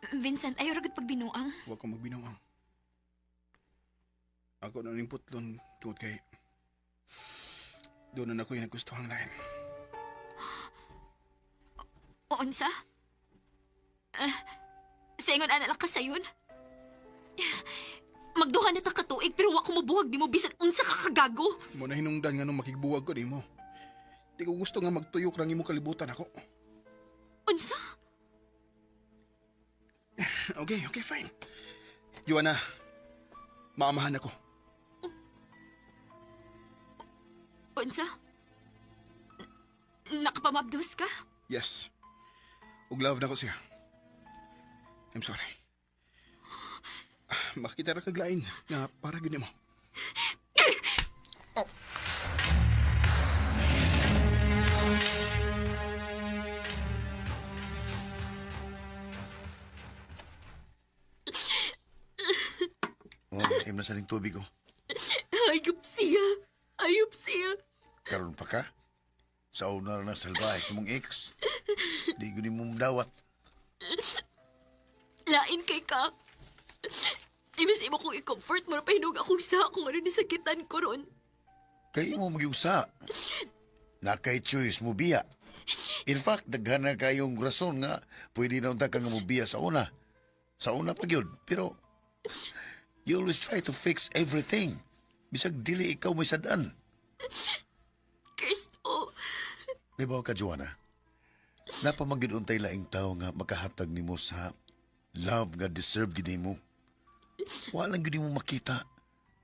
Vincent, ayaw ra gud pagbinuang. Huwag kong magbinuang. Ako na ning putlon tungod kay doon na ako'y nagustuhang lain. O unsa? Sa ingon ana lang ka sayon. Magduha na ta ka tuig pero wa ko mobuhag nimo bisan unsa ka kagago. Mo na hinungdan nga nung makigbuwag ko nimo. Di ko gusto nga magtuyok rang imo kalibutan ako. Unsa? Okay, okay, fine. Joanna, maamahan ako. Unsa? Nakapamabdos ka? Yes. Ug love na ko siya. I'm sorry. Makita ra kag lain nga para gid nimo. Oh, im na sa ning tubig oh. Ayop siya. Ayop siya. Karon pa ka? Sa una na salbahe sa mong ex. Di ko ni mo dawat. Lain kay ka. Imis imo kong i-comfort mo na pahinog akong sa kung ano ni sakitan ko ron. Kay mo magyugsa. Nakay choice mo biya. In fact, daghan na kayong rason nga pwede na unta ka nga mobiya sa una. Sa una pa gyud. Pero you always try to fix everything. Bisag dili ikaw may sad-an. Christoph. Di ba ka, Joanna? Napamanggyud untay laing tao nga makahatag nimo sa love nga deserve gid nimo. Wala lang gid mo makita.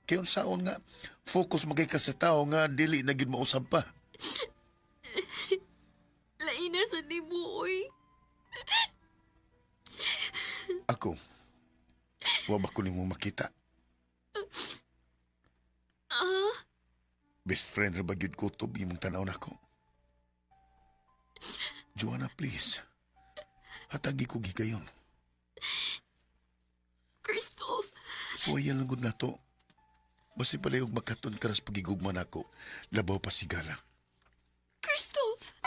Kay unsaon nga focus magay ka sa tao nga dili na gid mausab pa. Lain na sa nimo, oy. Ako, wa ba ko nimo makita? Ah, Best friend ra ba gyud ko to imong tan-aw nako? Joanna, please. Hatagi ko gigayon. Christoph. Suwayan lang gud nato. Basi palayog makaton ka ras pagigugma nako. Labaw pa sigala. Christoph.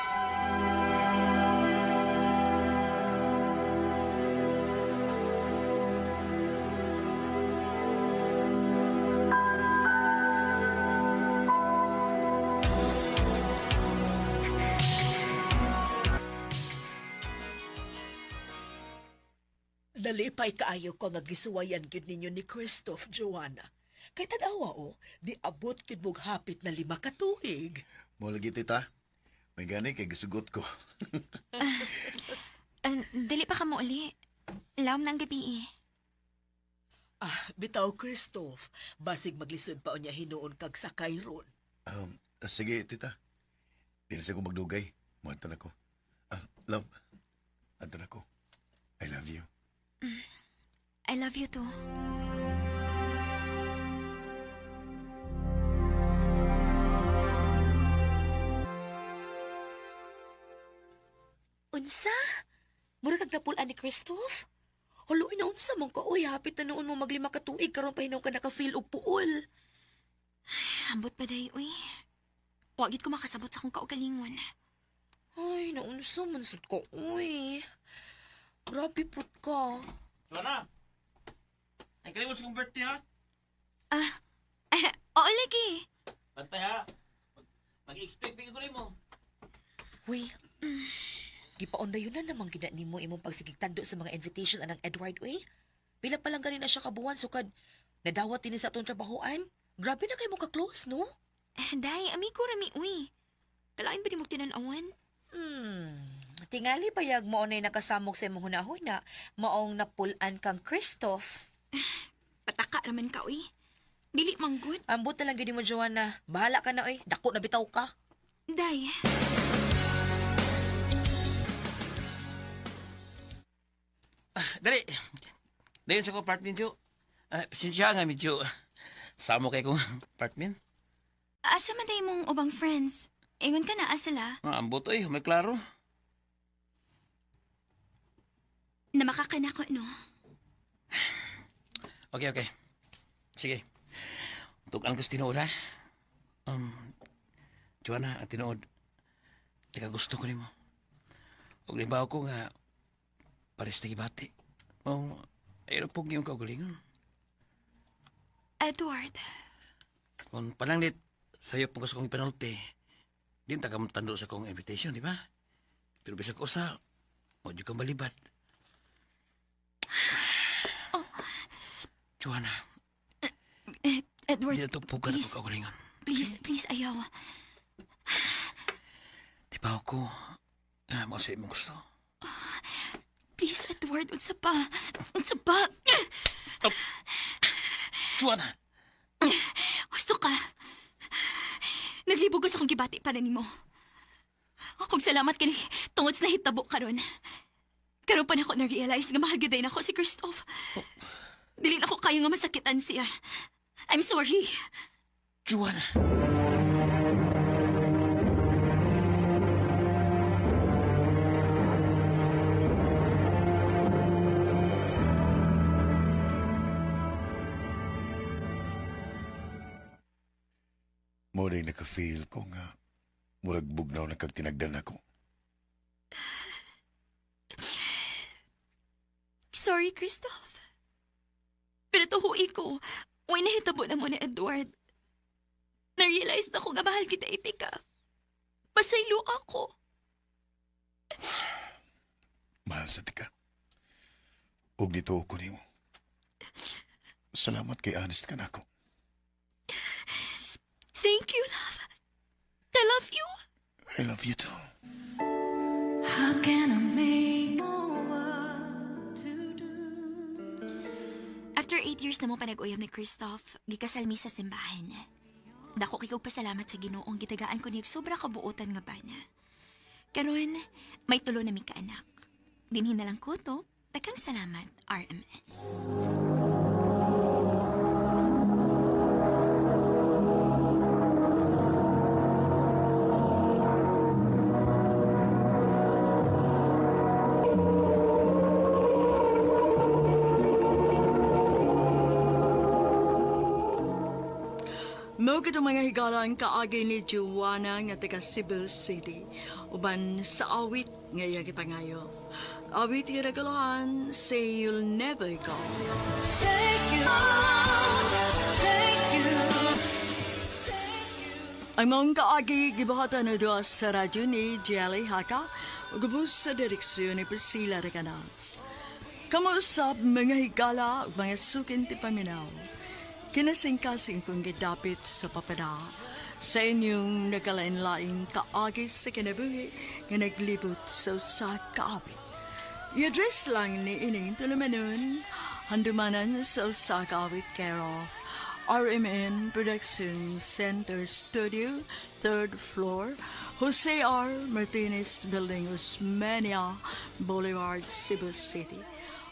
Nalipay kaayo ko nga gisuwayan gyud ninyo ni Christoph, Joanna. Kay tan-awa o, di abot gyud mog hapit na 5 ka tuig. Mo lagi tita. May gani kay gisugot ko. Dili pa ka mo uli. Lawom na ang gabi eh. Ah, bitaw Christoph, basig maglisod pa unya hinuon kag sakay ron. Sige tita. Dili sa ko magdugay. Muadto na ko. Ah, love. Adto na ko. I love you. I love you too. Unsa? Mura kag napulaan ni Christoph? Hulo, na unsa man ka? Uy, hapit na noon mo maglima ka tuig karon pa hinuon ka naka-feel og puol. Ambot pa day, uy. Wa gid ko makasabot sa akong kaugalingon. Ay, naunsa man sud ka, uy. Grabe put ka. Joanna! Ay, kalimot sa kong birthday, ha? Ah, oo lagi. Bantay, ha? Mag-expect ko mo. Uy, gipaon na yun na namang gina nimo imong pagsigigtando sa mga invitation anang Edward, uy. Pila pa lang gani na siya kabuwan, sukad nadawat din sa atong trabahoan. Grabe na kayo mo ka-close, no? Day, amigo rami, uy. Kalain ba di mo tinanawan? Tingali payag mo na'y nakasamok sa imong hunahuna, maong napulan kang Christoph. Pataka raman ka, uy. Dili manggod. Ambot na lang gyud mo, Joanna. Bahala ka na, uy. Dako na bitaw ka. Day. Dali. Dayon sa ko apartment, Jo. Pasensya nga, medyo samo kay kong apartment. Asa man day mong ubang friends? Ingon ka na, asa sila? Ah, ambot, oy. May klaro. Na makakanako, no? Okay, okay. Sige. Tugan ko sa tinuod, ha? Joanna, ang tinuod. Teka, gusto ko nimo. Huwag limbaw ko nga pares na gibati. O, ayun po yung kaugalingon. Edward. Kung pananglit, sa'yo po gusto kong ipanulti, di ta ka tando sa kong invitation, di ba? Pero bisag usa, mo di kang balibad. Oh. Joanna, Edward, di na ito po ka na please. kaugalingon. Please, please, ayaw. Di ba ako, mo sa imong gusto. Please, Edward, unsa pa? Unsa pa? Oh. Joanna! Gusto ka. Naglibog ko sa akong gibati para nimo. Ug salamat kini tungod sa nahitabo karon. Karon pa nako na-realize nga mahal gyud nako si Christoph. Dili na ko kaya nga masakitan siya. I'm sorry. Juana. Mo rin naka-feel ko nga murag bugnaw na kag tinagdan ako. Sorry, Christoph. Pero tuhuin ko, way nahitabo na mo ni Edward. Na-realize na ko nga mahal kita itika. Pasaylo ako. Mahal sa tika. Ug dito ko nimo. Salamat kay honest ka nako. Thank you, love. I love you. I love you too. How can I make what to do? After 8 years na mo panag-uyab ni Christoph, gikasal mi sa simbahan. Dako kay kog pasalamat sa Ginoong gitagaan ko niya sobra kabuotan nga bana. Karon, may tulo na mi kaanak. Dinhi na lang ko to. Daghang salamat, RMN. Mao kato, mga higala, ang kaagi ni Joanna nga taga Cebu City uban sa awit nga iyang gipangayo. Awit nga naguluhan, "Say You'll Never Go." Thank you. Thank you. Ang maong kaagi gibuhatan na duha sa radyo ni Jelly Haka ug ubos sa direksyon ni Priscilla Recanas. Kamo usab, mga higala ug mga suking tipaminaw. Kinasingkasing kong gidapit sa papada sa inyong nagkalain-laing kaagi sa kinabuhi nga naglibot sa usa ka awit. I-address lang ni ining tulumanon, Handumanan sa usa ka awit, care of RMN Production Center Studio, third floor, Jose R. Martinez Building, Osmeña Boulevard, Cebu City.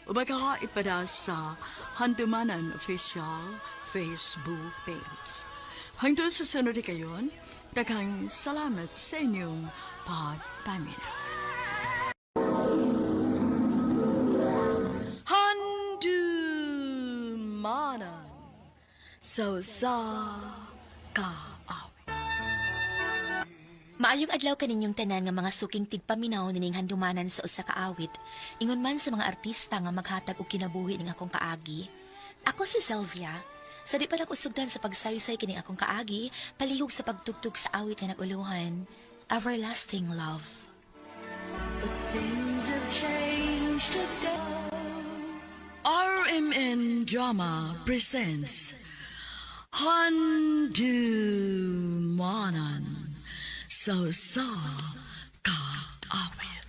O baka ipada sa Handumanan Official Facebook page. Hangtod sa sunod kayon, daghang salamat sa inyong pagpaminaw. Handumanan sa usa ka awit. Maayong adlaw kaninyong tanan nga mga suking tigpaminaw nining handumanan sa usa ka awit. Ingon man sa mga artista nga maghatag og kinabuhi ning akong kaagi. Ako si Sylvia. Sa di pa nako sugdan sa pagsaysay kining akong kaagi, palihog sa pagtugtog sa awit nga nag-uluhan, "Everlasting Love." Things have changed today. RMN Drama presents Handumanan sa usa ka awit.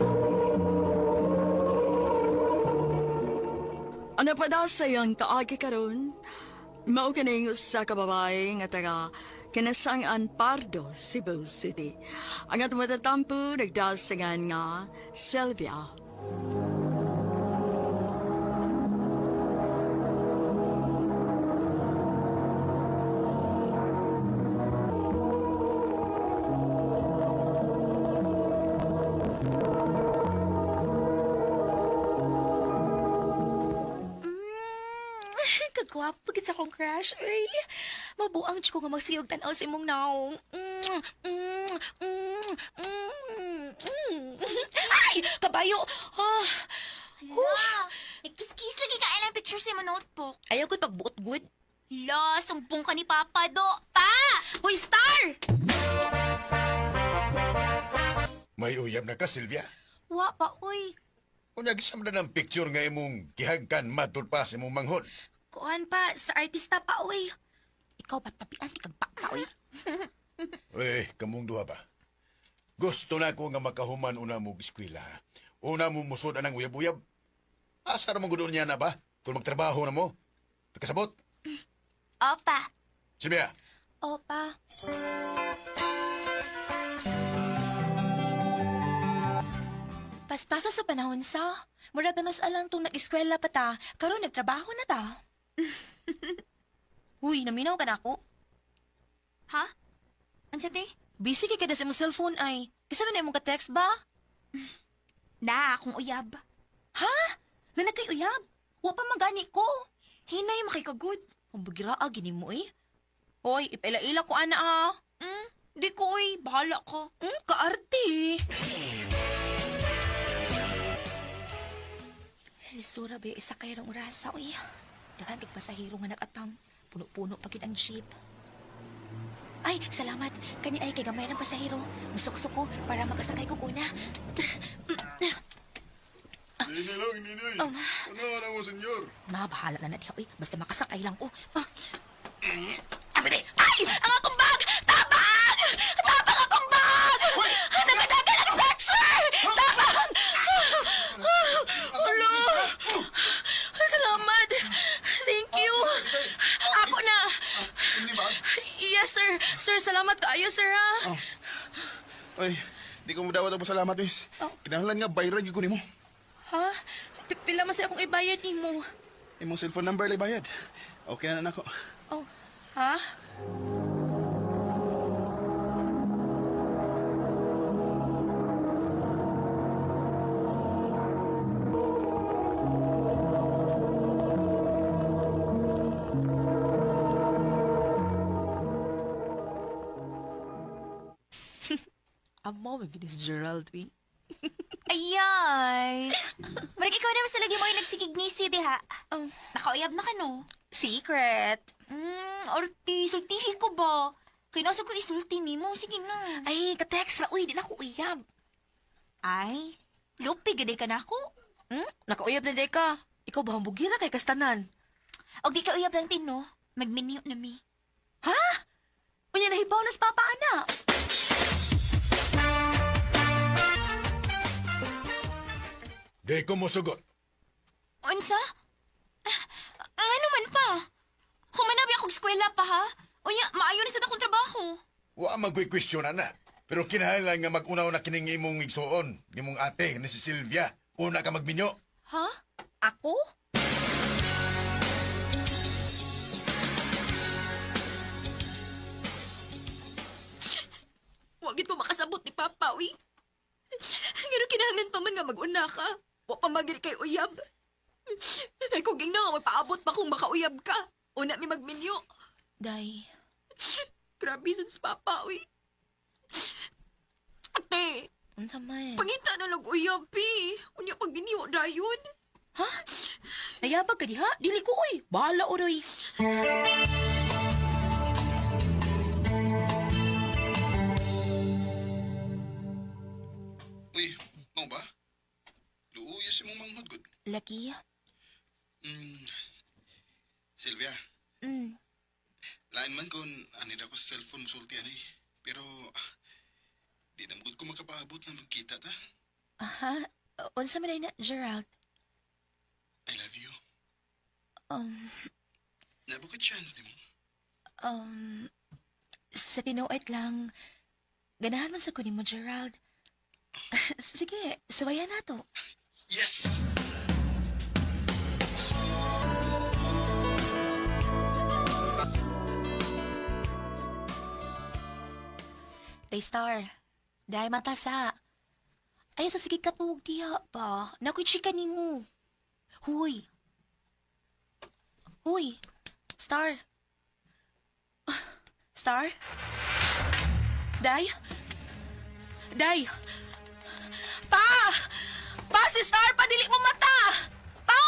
Ano pa daw sa iyang kaagi karon? Mao kining usa ka babae nga taga Kinasangan Pardo, Cebu City. Ang atong matatampo nagdasingan nga Sylvia. Kagwapo gid sa akong crush, uy. Mabuang jud ko nga magsiog tan-aw sa imong naong. Ay, kabayo. Ah. Hala, nagkiss-kiss lagi ka ng picture sa imong notebook. Ayaw ko pagbuot gud. La, sumbong ka ni Papa do. Pa! Hoy, Star! May uyab na ka, Sylvia. Wa pa, uy. Unya gisam na ng picture nga imong gihagkan matul pa sa imong manghod. Kuan pa, sa artista pa, uy. Ikaw pa tapian, kag pa, uy. Eh, kamong duha ba? Gusto na ko nga makahuman una mo eskwela. Ha? Una mo musod anang uyab-uyab. Asa ra man gud niya na ba? Kung magtrabaho na mo. Nakasabot? Opa. Silvia, Opa. Paspasa sa panahon sa. Mura ganos alang tong nag-eskwela pa ta, karon nagtrabaho na ta. Uy, naminaw ka na ako. Ha? Unsa te? Busy kay kada sa imong cellphone ay. Kisa man na imong ka-text ba? Na, akong uyab. Ha? Na kay uyab? Wa pa magani ko. Hinay makikagud. Ang bagira gini mo eh. Hoy, ipaila-ila ko ana ha. Di ko oy, bahala ko. Kaarte. Lisura ba isa kayo ng orasa uy. Daghan kay pasahero nga nagatang. Puno-puno pa gid ang jeep. Ay, salamat. Kani ay kay gamay ng pasahero. Musuksok ko para makasakay ko kuna. Nini lang, nini. Ano na mo, senyor? Na, bahala na na diha, uy. Basta makasakay lang ko. Ah. Ay! Ang akong bag! Tabang! Tabang akong bag! Nagadagan ang snatcher! Tabang! Alo! Salamat! Thank you! Ako na! Yes, sir! Sir, salamat kaayo, sir, ha? Ay, di ko mo dawat ang pasalamat, miss. Oh. Kinahanglan nga bayran gyud ko nimo. Ha? Pila man sa akong ibayad nimo. Imong cellphone number lay bayad. Okay na na nako. Oh, ha? Amo, may gini si Gerald, eh. Ayay. Marag ikaw naman sa lagi mo ay nagsigig-ngisi diha. Nakauyab na ka no? Secret. Orti, sultihi ko ba? Kinasa ko isulti nimo, sige na. Ay, ka-text ra. Uy, di na ako uyab. Ay, lupi gid ka na ako. Hmm? Nakauyab na di ka. Ikaw ba ang bugira kay kastanan? Og di ka uyab lang tin no. Magminyo na mi. Ha? Unya nahibaw na sa papa ana. Di ko mosugot. Unsa? Ah, ano man pa? Humanabi akong eskwela pa ha? Unya, maayo na sa akong trabaho. Wa man ko'y question ana. Pero kinahanglan nga mag-unaw na kining imong igsuon, imong ate ni si Sylvia. Una ka magminyo. Ha? Ako? Wa gid ko makasabot ni Papa, uy. Ngano kinahanglan pa man nga mag-una ka. Wa pa magid kay uyab. Ay kung ging na nga magpaabot pa kung makauyab ka. Una mi magminyo. Day. Grabe sad si Papa, uy. Ate, Unsa man? pangita na lang uyab, pi. Unya pag giniwa dayon. Ha? Nayabag ka diha? Dili ko oy. Bahala oroy. Uy, mau ba? Luuya si mong manghod, good. Laki. Sylvia, lain man kung anida ko sa cellphone musulti ani. Pero, di na gud ko makapaabot na magkita ta. Aha. Unsa man ay na, Gerald? I love you. Nabo ka chance di mo? Sa tinuod lang, ganahan man sa kunin mo, Gerald. Sige, suwayan na to. Yes! Day Star, dahil matasa. Ay, sa sige katuog diha ba? Nakoy chika nimo. Huy. Huy. Star. Star? Day? Day? Pa! Pa, si Star, padili mo mata! Pa!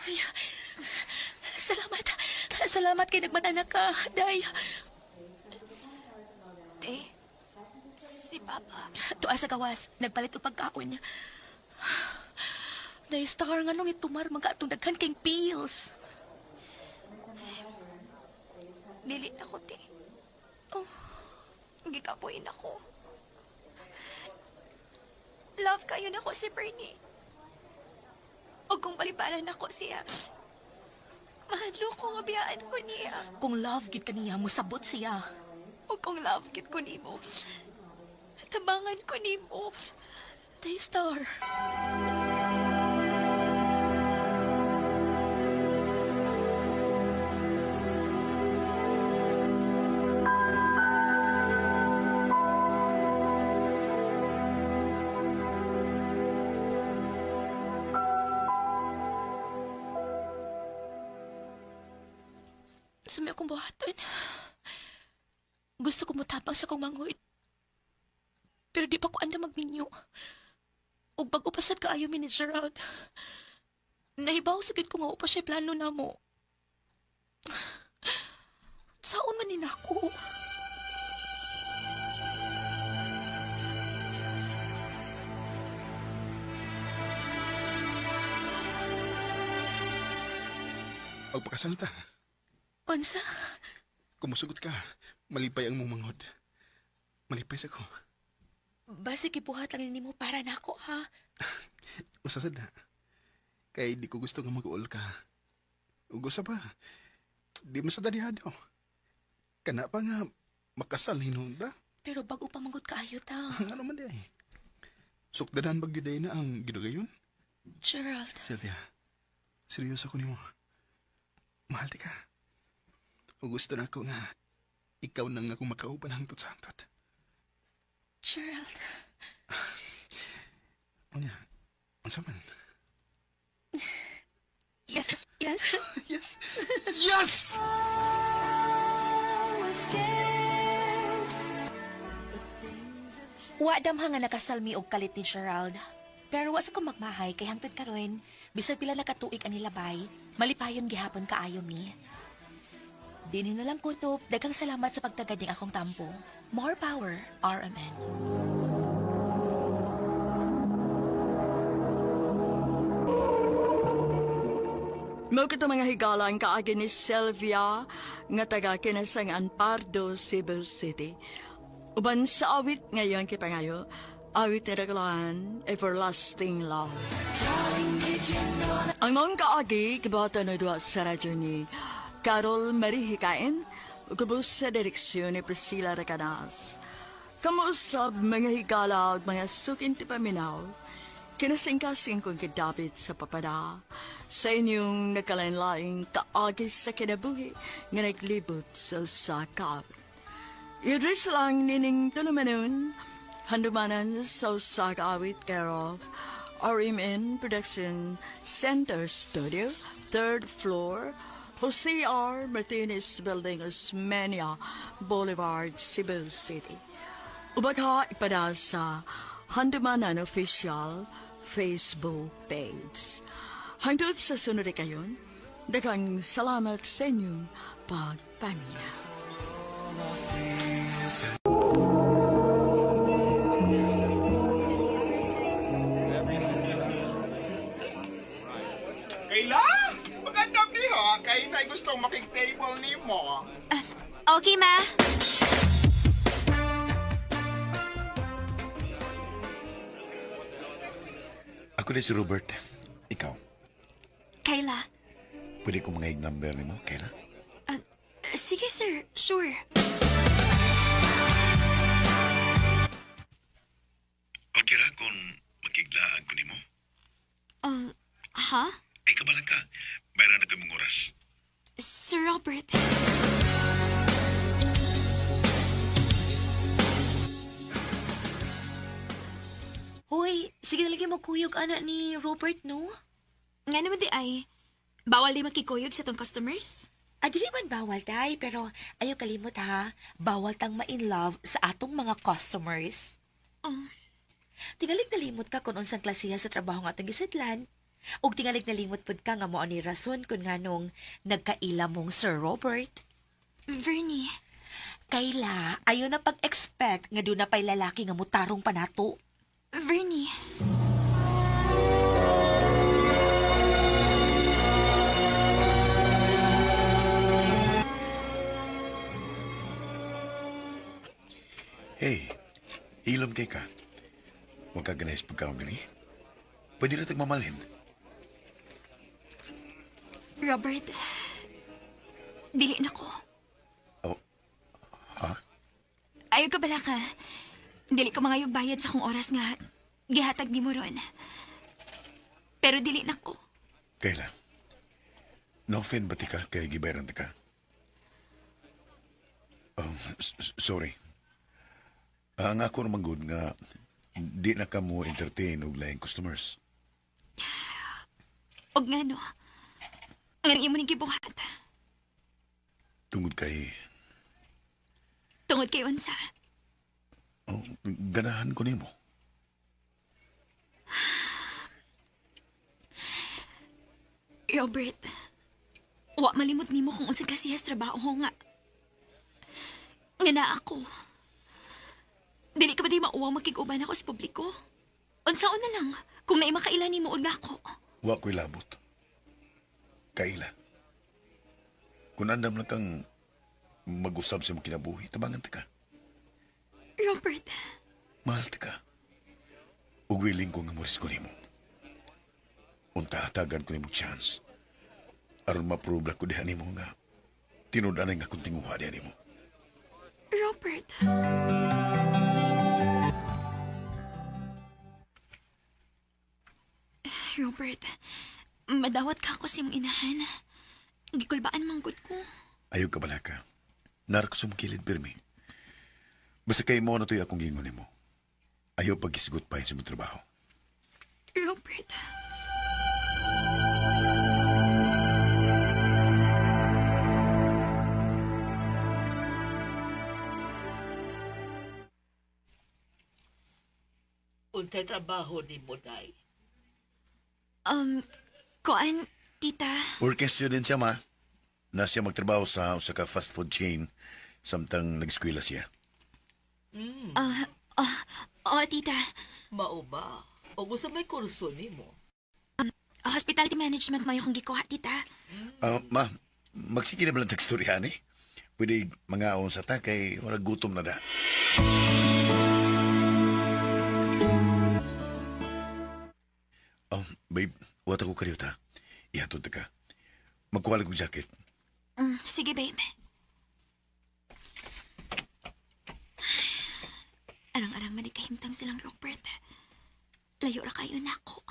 Ay, salamat. Salamat kay nagmata na ka, Day. Te, si Papa. Tuwa sa gawas, nagpalit og pagkaon. Day, Star, nga nung itumar mga atong daghan kay pills. Dili na ko, te. Oh, gikapoy na ko. Love kayo na ko si Bernie. O kung balibaran ako siya, mahalo ko nga biyaan ko niya. Kung love gid kaniya, musabot siya. O kung love gid ko nimo, tabangan ko nimo. Daystar. Sa may akong buhaton. Gusto ko mutapang sa kong manghud. Pero di pa ko anda magminyo. Ug bag-o pa sad kaayo mi ni Gerald. Nahibaw sa gid ko nga upa siya plano namo. Saon man ni nako? Pagpakasal ta. Unsa? Kumusugot ka, malipay ang mong manghod. Malipay sa ko. Basi gibuhat lang nimo para nako ha. Usa sad na. Kay di ko gusto nga mag-uol ka. Ug usa pa, di man sa dadihado. Kana pa nga makasal hinuon ta. Pero bag-o pa manggod kaayo ta. Ano man di ay. Sukdanan ba gyud na ang gidugayon? Gerald, Sylvia, seryoso ko nimo. Mahal ti ka. O gusto na ako nga ikaw nang akong makauban hangtod sa hangtod. Gerald. Unya, unsa man? Yes, yes. Yes! Yes! Wa damha nga nakasalmi og kalit ni Gerald. Pero wa sa ko magmahay kay hangtod karon, bisag pila na katuig ang nilabay, malipayon gihapon kaayo mi. Dini na lang kutob, daghang salamat sa pagtagad ning akong tampo. More power, RMN. Mao kito mga higala ang kaagi ni Sylvia nga taga kinasangan Pardo, Cebu City. Uban sa awit ngayon kipangayo, awit ni Raglan, Everlasting Love. Ang mga kaagi, kibata na duwa sa radyo ni Carol Marie Hikain, ug sa direksyon ni Priscilla Recanas. Kamuusab mga higala ug mga sukin ti paminaw, kinasingkasing kong kidapit sa papada, sa inyong nagkalainlaing kaagi sa kinabuhi nga naglibot sa usa ka awit. I-address lang nining tulumanon, handumanan sa usa ka awit care of RMN Production Center Studio, third floor, Jose R. Martinez Building, Osmeña Boulevard, Cebu City. Ubaka ipada sa Handumanan Official Facebook page. Hangtod sa sunod kayon, daghang salamat sa inyong pagpamina. Kayla! Magandang diha! Kay na gustong makig-table ni mo. Okay, ma. Ako na si Robert. Ikaw, Kayla. pwede ko mga number ni mo, Kayla? Sige, sir. Sure. Okay ra kung makiglaan ko nimo. Ha? Ay, kabalang ka. Mayroon na kayong oras. Sir Robert. Hoy, sige na lagi mo kuyog ana ni Robert no? Nga naman di ay, bawal di makikuyog sa tong customers? Ah, dili man bawal tay, pero ayaw kalimot ha. Bawal tang ma-in love sa atong mga customers. Oh. Tingalig nalimot ka kung unsang klasiha sa trabaho nga atong gisidlan. Ug tingalig nalimot pud ka nga mao ni rason kung nganong nagkaila mong Sir Robert. Vernie. Kayla, ayaw na pag-expect nga doon na pa'y lalaki nga mutarong panato. Vernie. Hilom kay ka. Huwag ka ganahis pagkaon gani. Pwede na tagmamalhin. Robert, dili na ko. Oh, ha? Ayaw ka bala ka. Dili ko mangayog bayad sa akong oras nga gihatag ni mo ron. Pero dili na ko. Kayla, na-offend ba ti ka kay gibayaran ta ka? Oh, sorry. Ang ako naman good nga di na ka mo entertain og laing customers. Og nga no. Nga imo ning gibuhat. Tungod kay Tungod kay unsa. oh, ganahan ko nimo. Robert, wa malimot nimo kung unsay klasehas trabaho nga. Nga naa ako. Dili ka ba di mauwaw makig-uban ako sa publiko? Unsaon na lang kung naay makaila nimo og nako. Wa ko'y labot. Kaila. Kung andam lang kang mag-usab sa imong kinabuhi, tabangan ta ka. Robert, Mahal ta ka. Ug willing ko nga morisko nimo. Unta hatagan ko nimo chance. Aron ma-prove ko diha nimo nga tinud-anay nga akong tinguha diha nimo. Robert. Robert, madawat ka ako sa imong inahan. Gikulbaan manggod ko. Ayaw ka bala ka. Narak sumkilid pirmi. Basta kay mo na to'y akong gingon nimo. Ayaw pag-isgot pa sa imong trabaho. Robert. Unsay trabaho nimo, Day? Kuan, tita. Working student siya, ma. Na siya magtrabaho sa usa ka fast food chain samtang nag-eskwela siya. Oo, tita. Mao ba? O gusto may kurso nimo? Hospitality management mayo kong gikuha, tita. Ma, magsige na ba lang tagstoryahan eh? Pwede mga sa ta kay wala gutom na da. Oh, babe, wata ko kaliw ta. Ihatod ta ka. Magkuha lang kong jacket. Sige, babe. Arang-arang man kahimtang silang Robert. Layo ra kayo nako.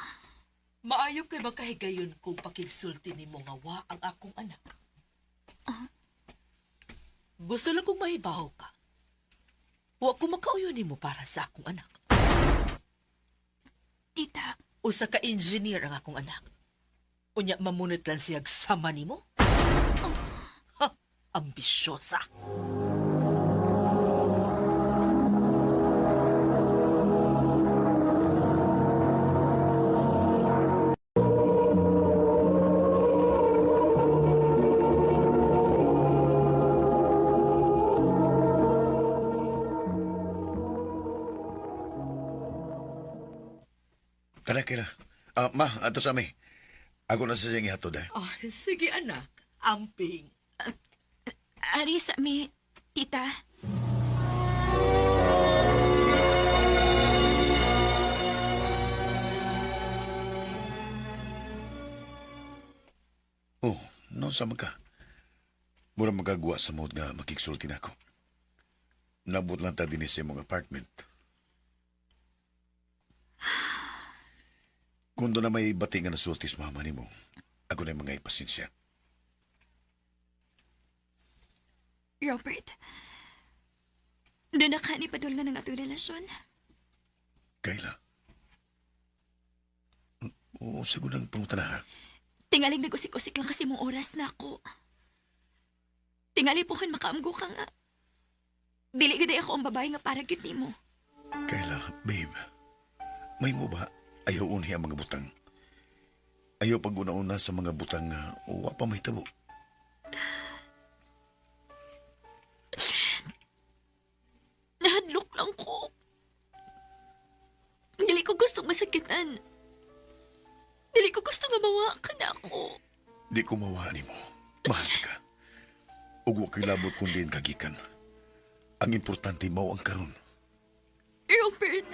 Maayo kay makahigayon kung pakigsulti nimo nga wa ang akong anak. Gusto lang kong mahibaw ka. Wa ko makauyon nimo para sa akong anak. Tita, Usa ka engineer ang akong anak. Unya mamunot lang siyag sama nimo. Ha, ambisyosa. Tara, Kira. Ma, ato sa mi. Ako na sa siyang ihatod eh. Ay, sige anak. Amping. Ari sa mi, tita. Oh, no, sama ka. Mura magagawa sa mood nga makiksulti na ako. Nabot lang ta din sa imong apartment. Kung doon na may bati nga nasulti sa mama nimo, ako na yung mga ipasensya. Robert, doon na ka ni padul nga ng atong relasyon. Kayla. Oo, sagot ang pangutana ha. Tingaling nag-usik-usik lang kasi mong oras na ako. Tingali puhon makaamgo ka nga. Dili gid ako ang babae nga para gyud nimo. Kayla, babe. May mo ba ayaw unhi ang mga butang? Ayaw pag una-una sa mga butang nga wa pa may tabo. Nahadlok lang ko. Dili ko gusto masakitan. Dili ko gusto mamawa ka na ako. Di ko mawa nimo. Mahal ka. Ug wa ko'y labot kung diin kagikan. Ang importante mao ang karon. Robert.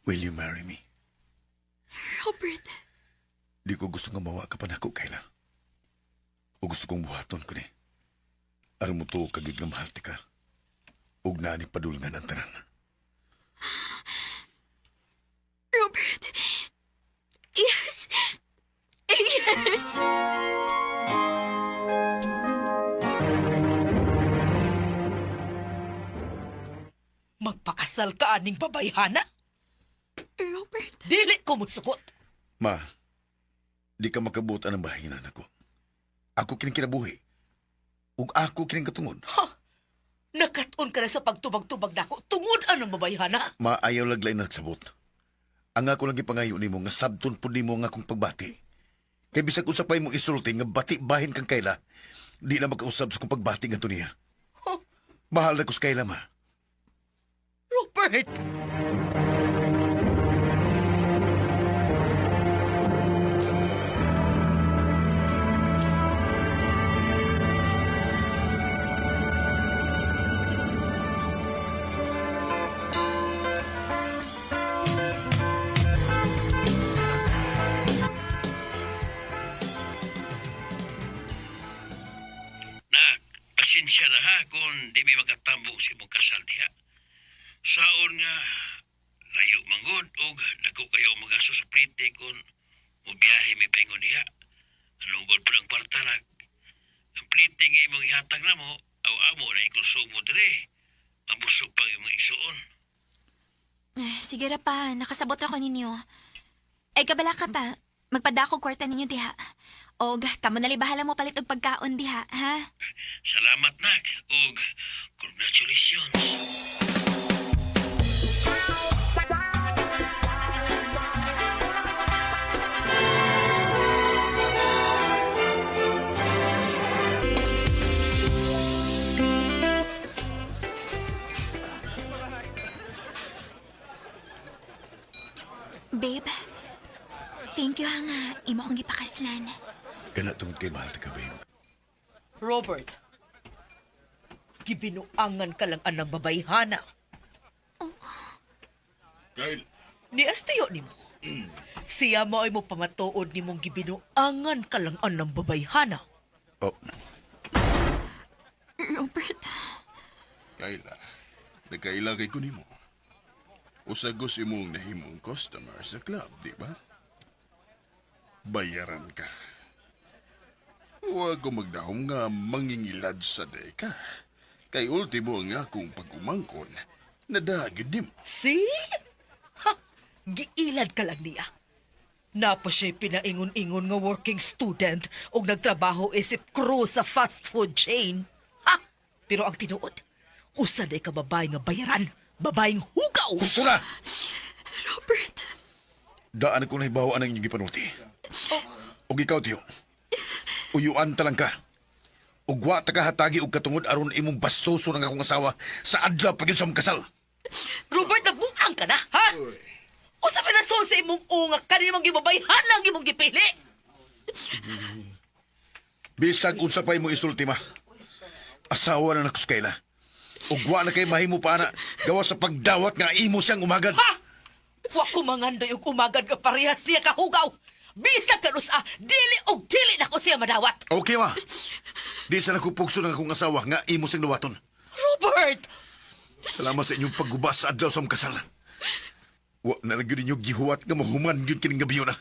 Will you marry me? Robert. Di ko gusto nga mawa ka pa nako, Kayla. O gusto kong buhaton ko ni. Aron mo to kagid nga mahal ti ka. Ug naa ni padulngan ang tanan. Robert. Yes. Yes. Magpakasal ka aning babayhana? Robert. Dili ko musugot. Ma, di ka makabuot ang bahinan ako. Ako kining kinabuhi. Ug ako kining katungod. Nakatun ka na sa pagtubag-tubag nako tungod anang babayhana. Maayaw laglay nagsabot. Ang ako lang gipangayo nimo nga sabton pud nimo ang akong pagbati. Kay bisag usa pa imong isulti nga bati bahin kang Kayla, di na makausab sa akong pagbati ngadto niya. Mahal na ko sa Kayla, ma. Robert! Nak, pasensya na ha kung di mi makatambok sa imong kasal diha. Saon nga, layo manggod og dako kayo magaso sa plite kung mubiyahe mi paingon diha. Anong god po ang kwarta nak? Ang plite nga imong ihatag na mo, aw amo na ikonsumo dire. Ang busog pang imong igsuon. Eh, sige ra pa, nakasabot ra ko ninyo. Ay, kabala ka pa. Magpadako kwarta ninyo diha. Og, kamo nali bahala mo palit og pagkaon diha, ha? Salamat nak og congratulations. Babe, thank you ha nga. Imo kong gipakaslan. Kana tungod kay mahal ta ka, babe. Robert, gibinuangan ka lang anang babayhana. Kyle, Ni Astiyo nimo. Siya mo ay mo pamatuod nimong gibinuangan ka lang anang babayhana. Oh, Robert, Kayla, nagkaila kay ko nimo. Usagos imong nahimong customer sa club, di ba? Bayaran ka. Huwag ko magdahom nga mangingilad sa deka. Kay ultimo ang akong pag-umangkon, nadagid nimo. See? Ha! Giilad ka lang niya. Napa siya'y pinaingon-ingon nga working student og nagtrabaho isip crew sa fast food chain. Ha! Pero ang tinuod, usa day ka babae nga bayaran, babaeng hugaw. gusto na! Robert. Daan ko nahibaw ang inyong gipanulti. Og ikaw, tiyo. Uyuan ta lang ka. Ug wa ta ka hatagi og katungod aron imong bastuso ng akong asawa sa adlaw pag yun sa mong kasal. Robert, nabuang ka na, ha? Usa pa na sa imong unga kanimong gibabayhan lang imong gipili. Bisag unsa pa imo isulti ma. Asawa na nako sa Kayla. Ug wa na kay mahimo pa na gawa sa pagdawat nga imo siyang umagad. Ha! Wa ko mangandoy og umagad nga parehas niya kahugaw. Bisag kanus a, dili og dili na ko siya madawat. Okay ma. Di sa nakupugso ng akong asawa nga imo siyang dawaton. Robert! Salamat sa inyong pagguba sa adlaw sa mong kasal. Wa na lang yun ninyo gihuwat nga mahuman yun kining gabi na.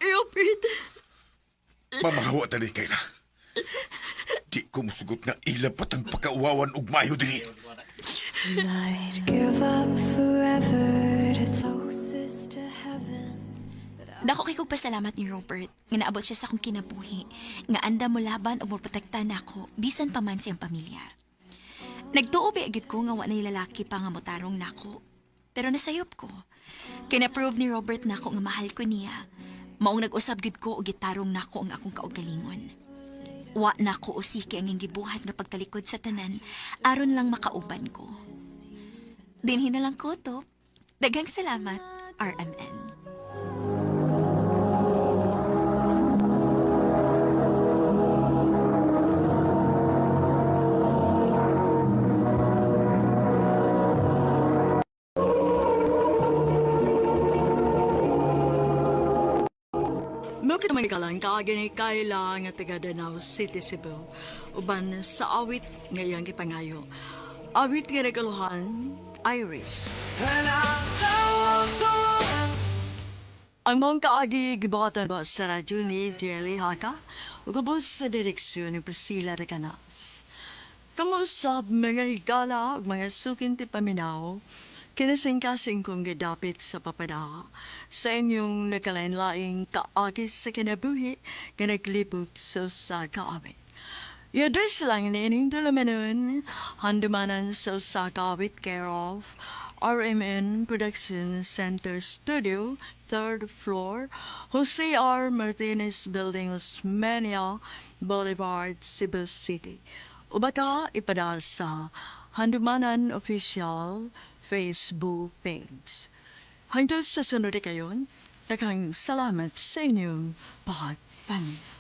Robert. Mamahawa tani Kayla. Di ko musugot nga ila patang pagkauwawan og mayo dinhi. I'd give up forever to closest to heaven. Dako kay kog pasalamat ni Robert nga naabot siya sa akong kinabuhi nga anda mo laban o moprotekta nako bisan pa man siyang pamilya. Nagtuo ba agad ko nga wa na'y lalaki pa nga motarong nako. Pero nasayop ko. Kina-prove ni Robert nako nga mahal ko niya. Maong nag-usab gid ko og gitarong nako ang akong kaugalingon. Wa na ko usiki ang iyang gibuhat nga pagtalikod sa tanan aron lang makauban ko. Dinhi na lang ko to. Daghang salamat, RMN. Mukha naman kalang kaagin kaila nga taga Danao City, Cebu. Uban sa awit ngayang gipangayo. Awit nga nagaluhan, Iris. Ang mong kaagi gibuhatan ba sa radyo ni Jerry Haka ug ubos sa direksyon ni Priscilla Recanas. Kamusab mga higala ug mga sukin ti paminaw, kinasingkasing kong gidapit sa papada sa inyong nagkalain-laing kaagi sa kinabuhi nga naglibot sa usa ka awit. I-address lang niining tulumanon, handumanan sa usa ka awit care of RMN Production Center Studio, 3rd floor, Jose R. Martinez Building, Osmeña Boulevard, Cebu City. Ubata ipadala sa Handumanan Official Facebook page. Hangtod sa sunod kayon, daghang salamat sa inyong pagpaminaw.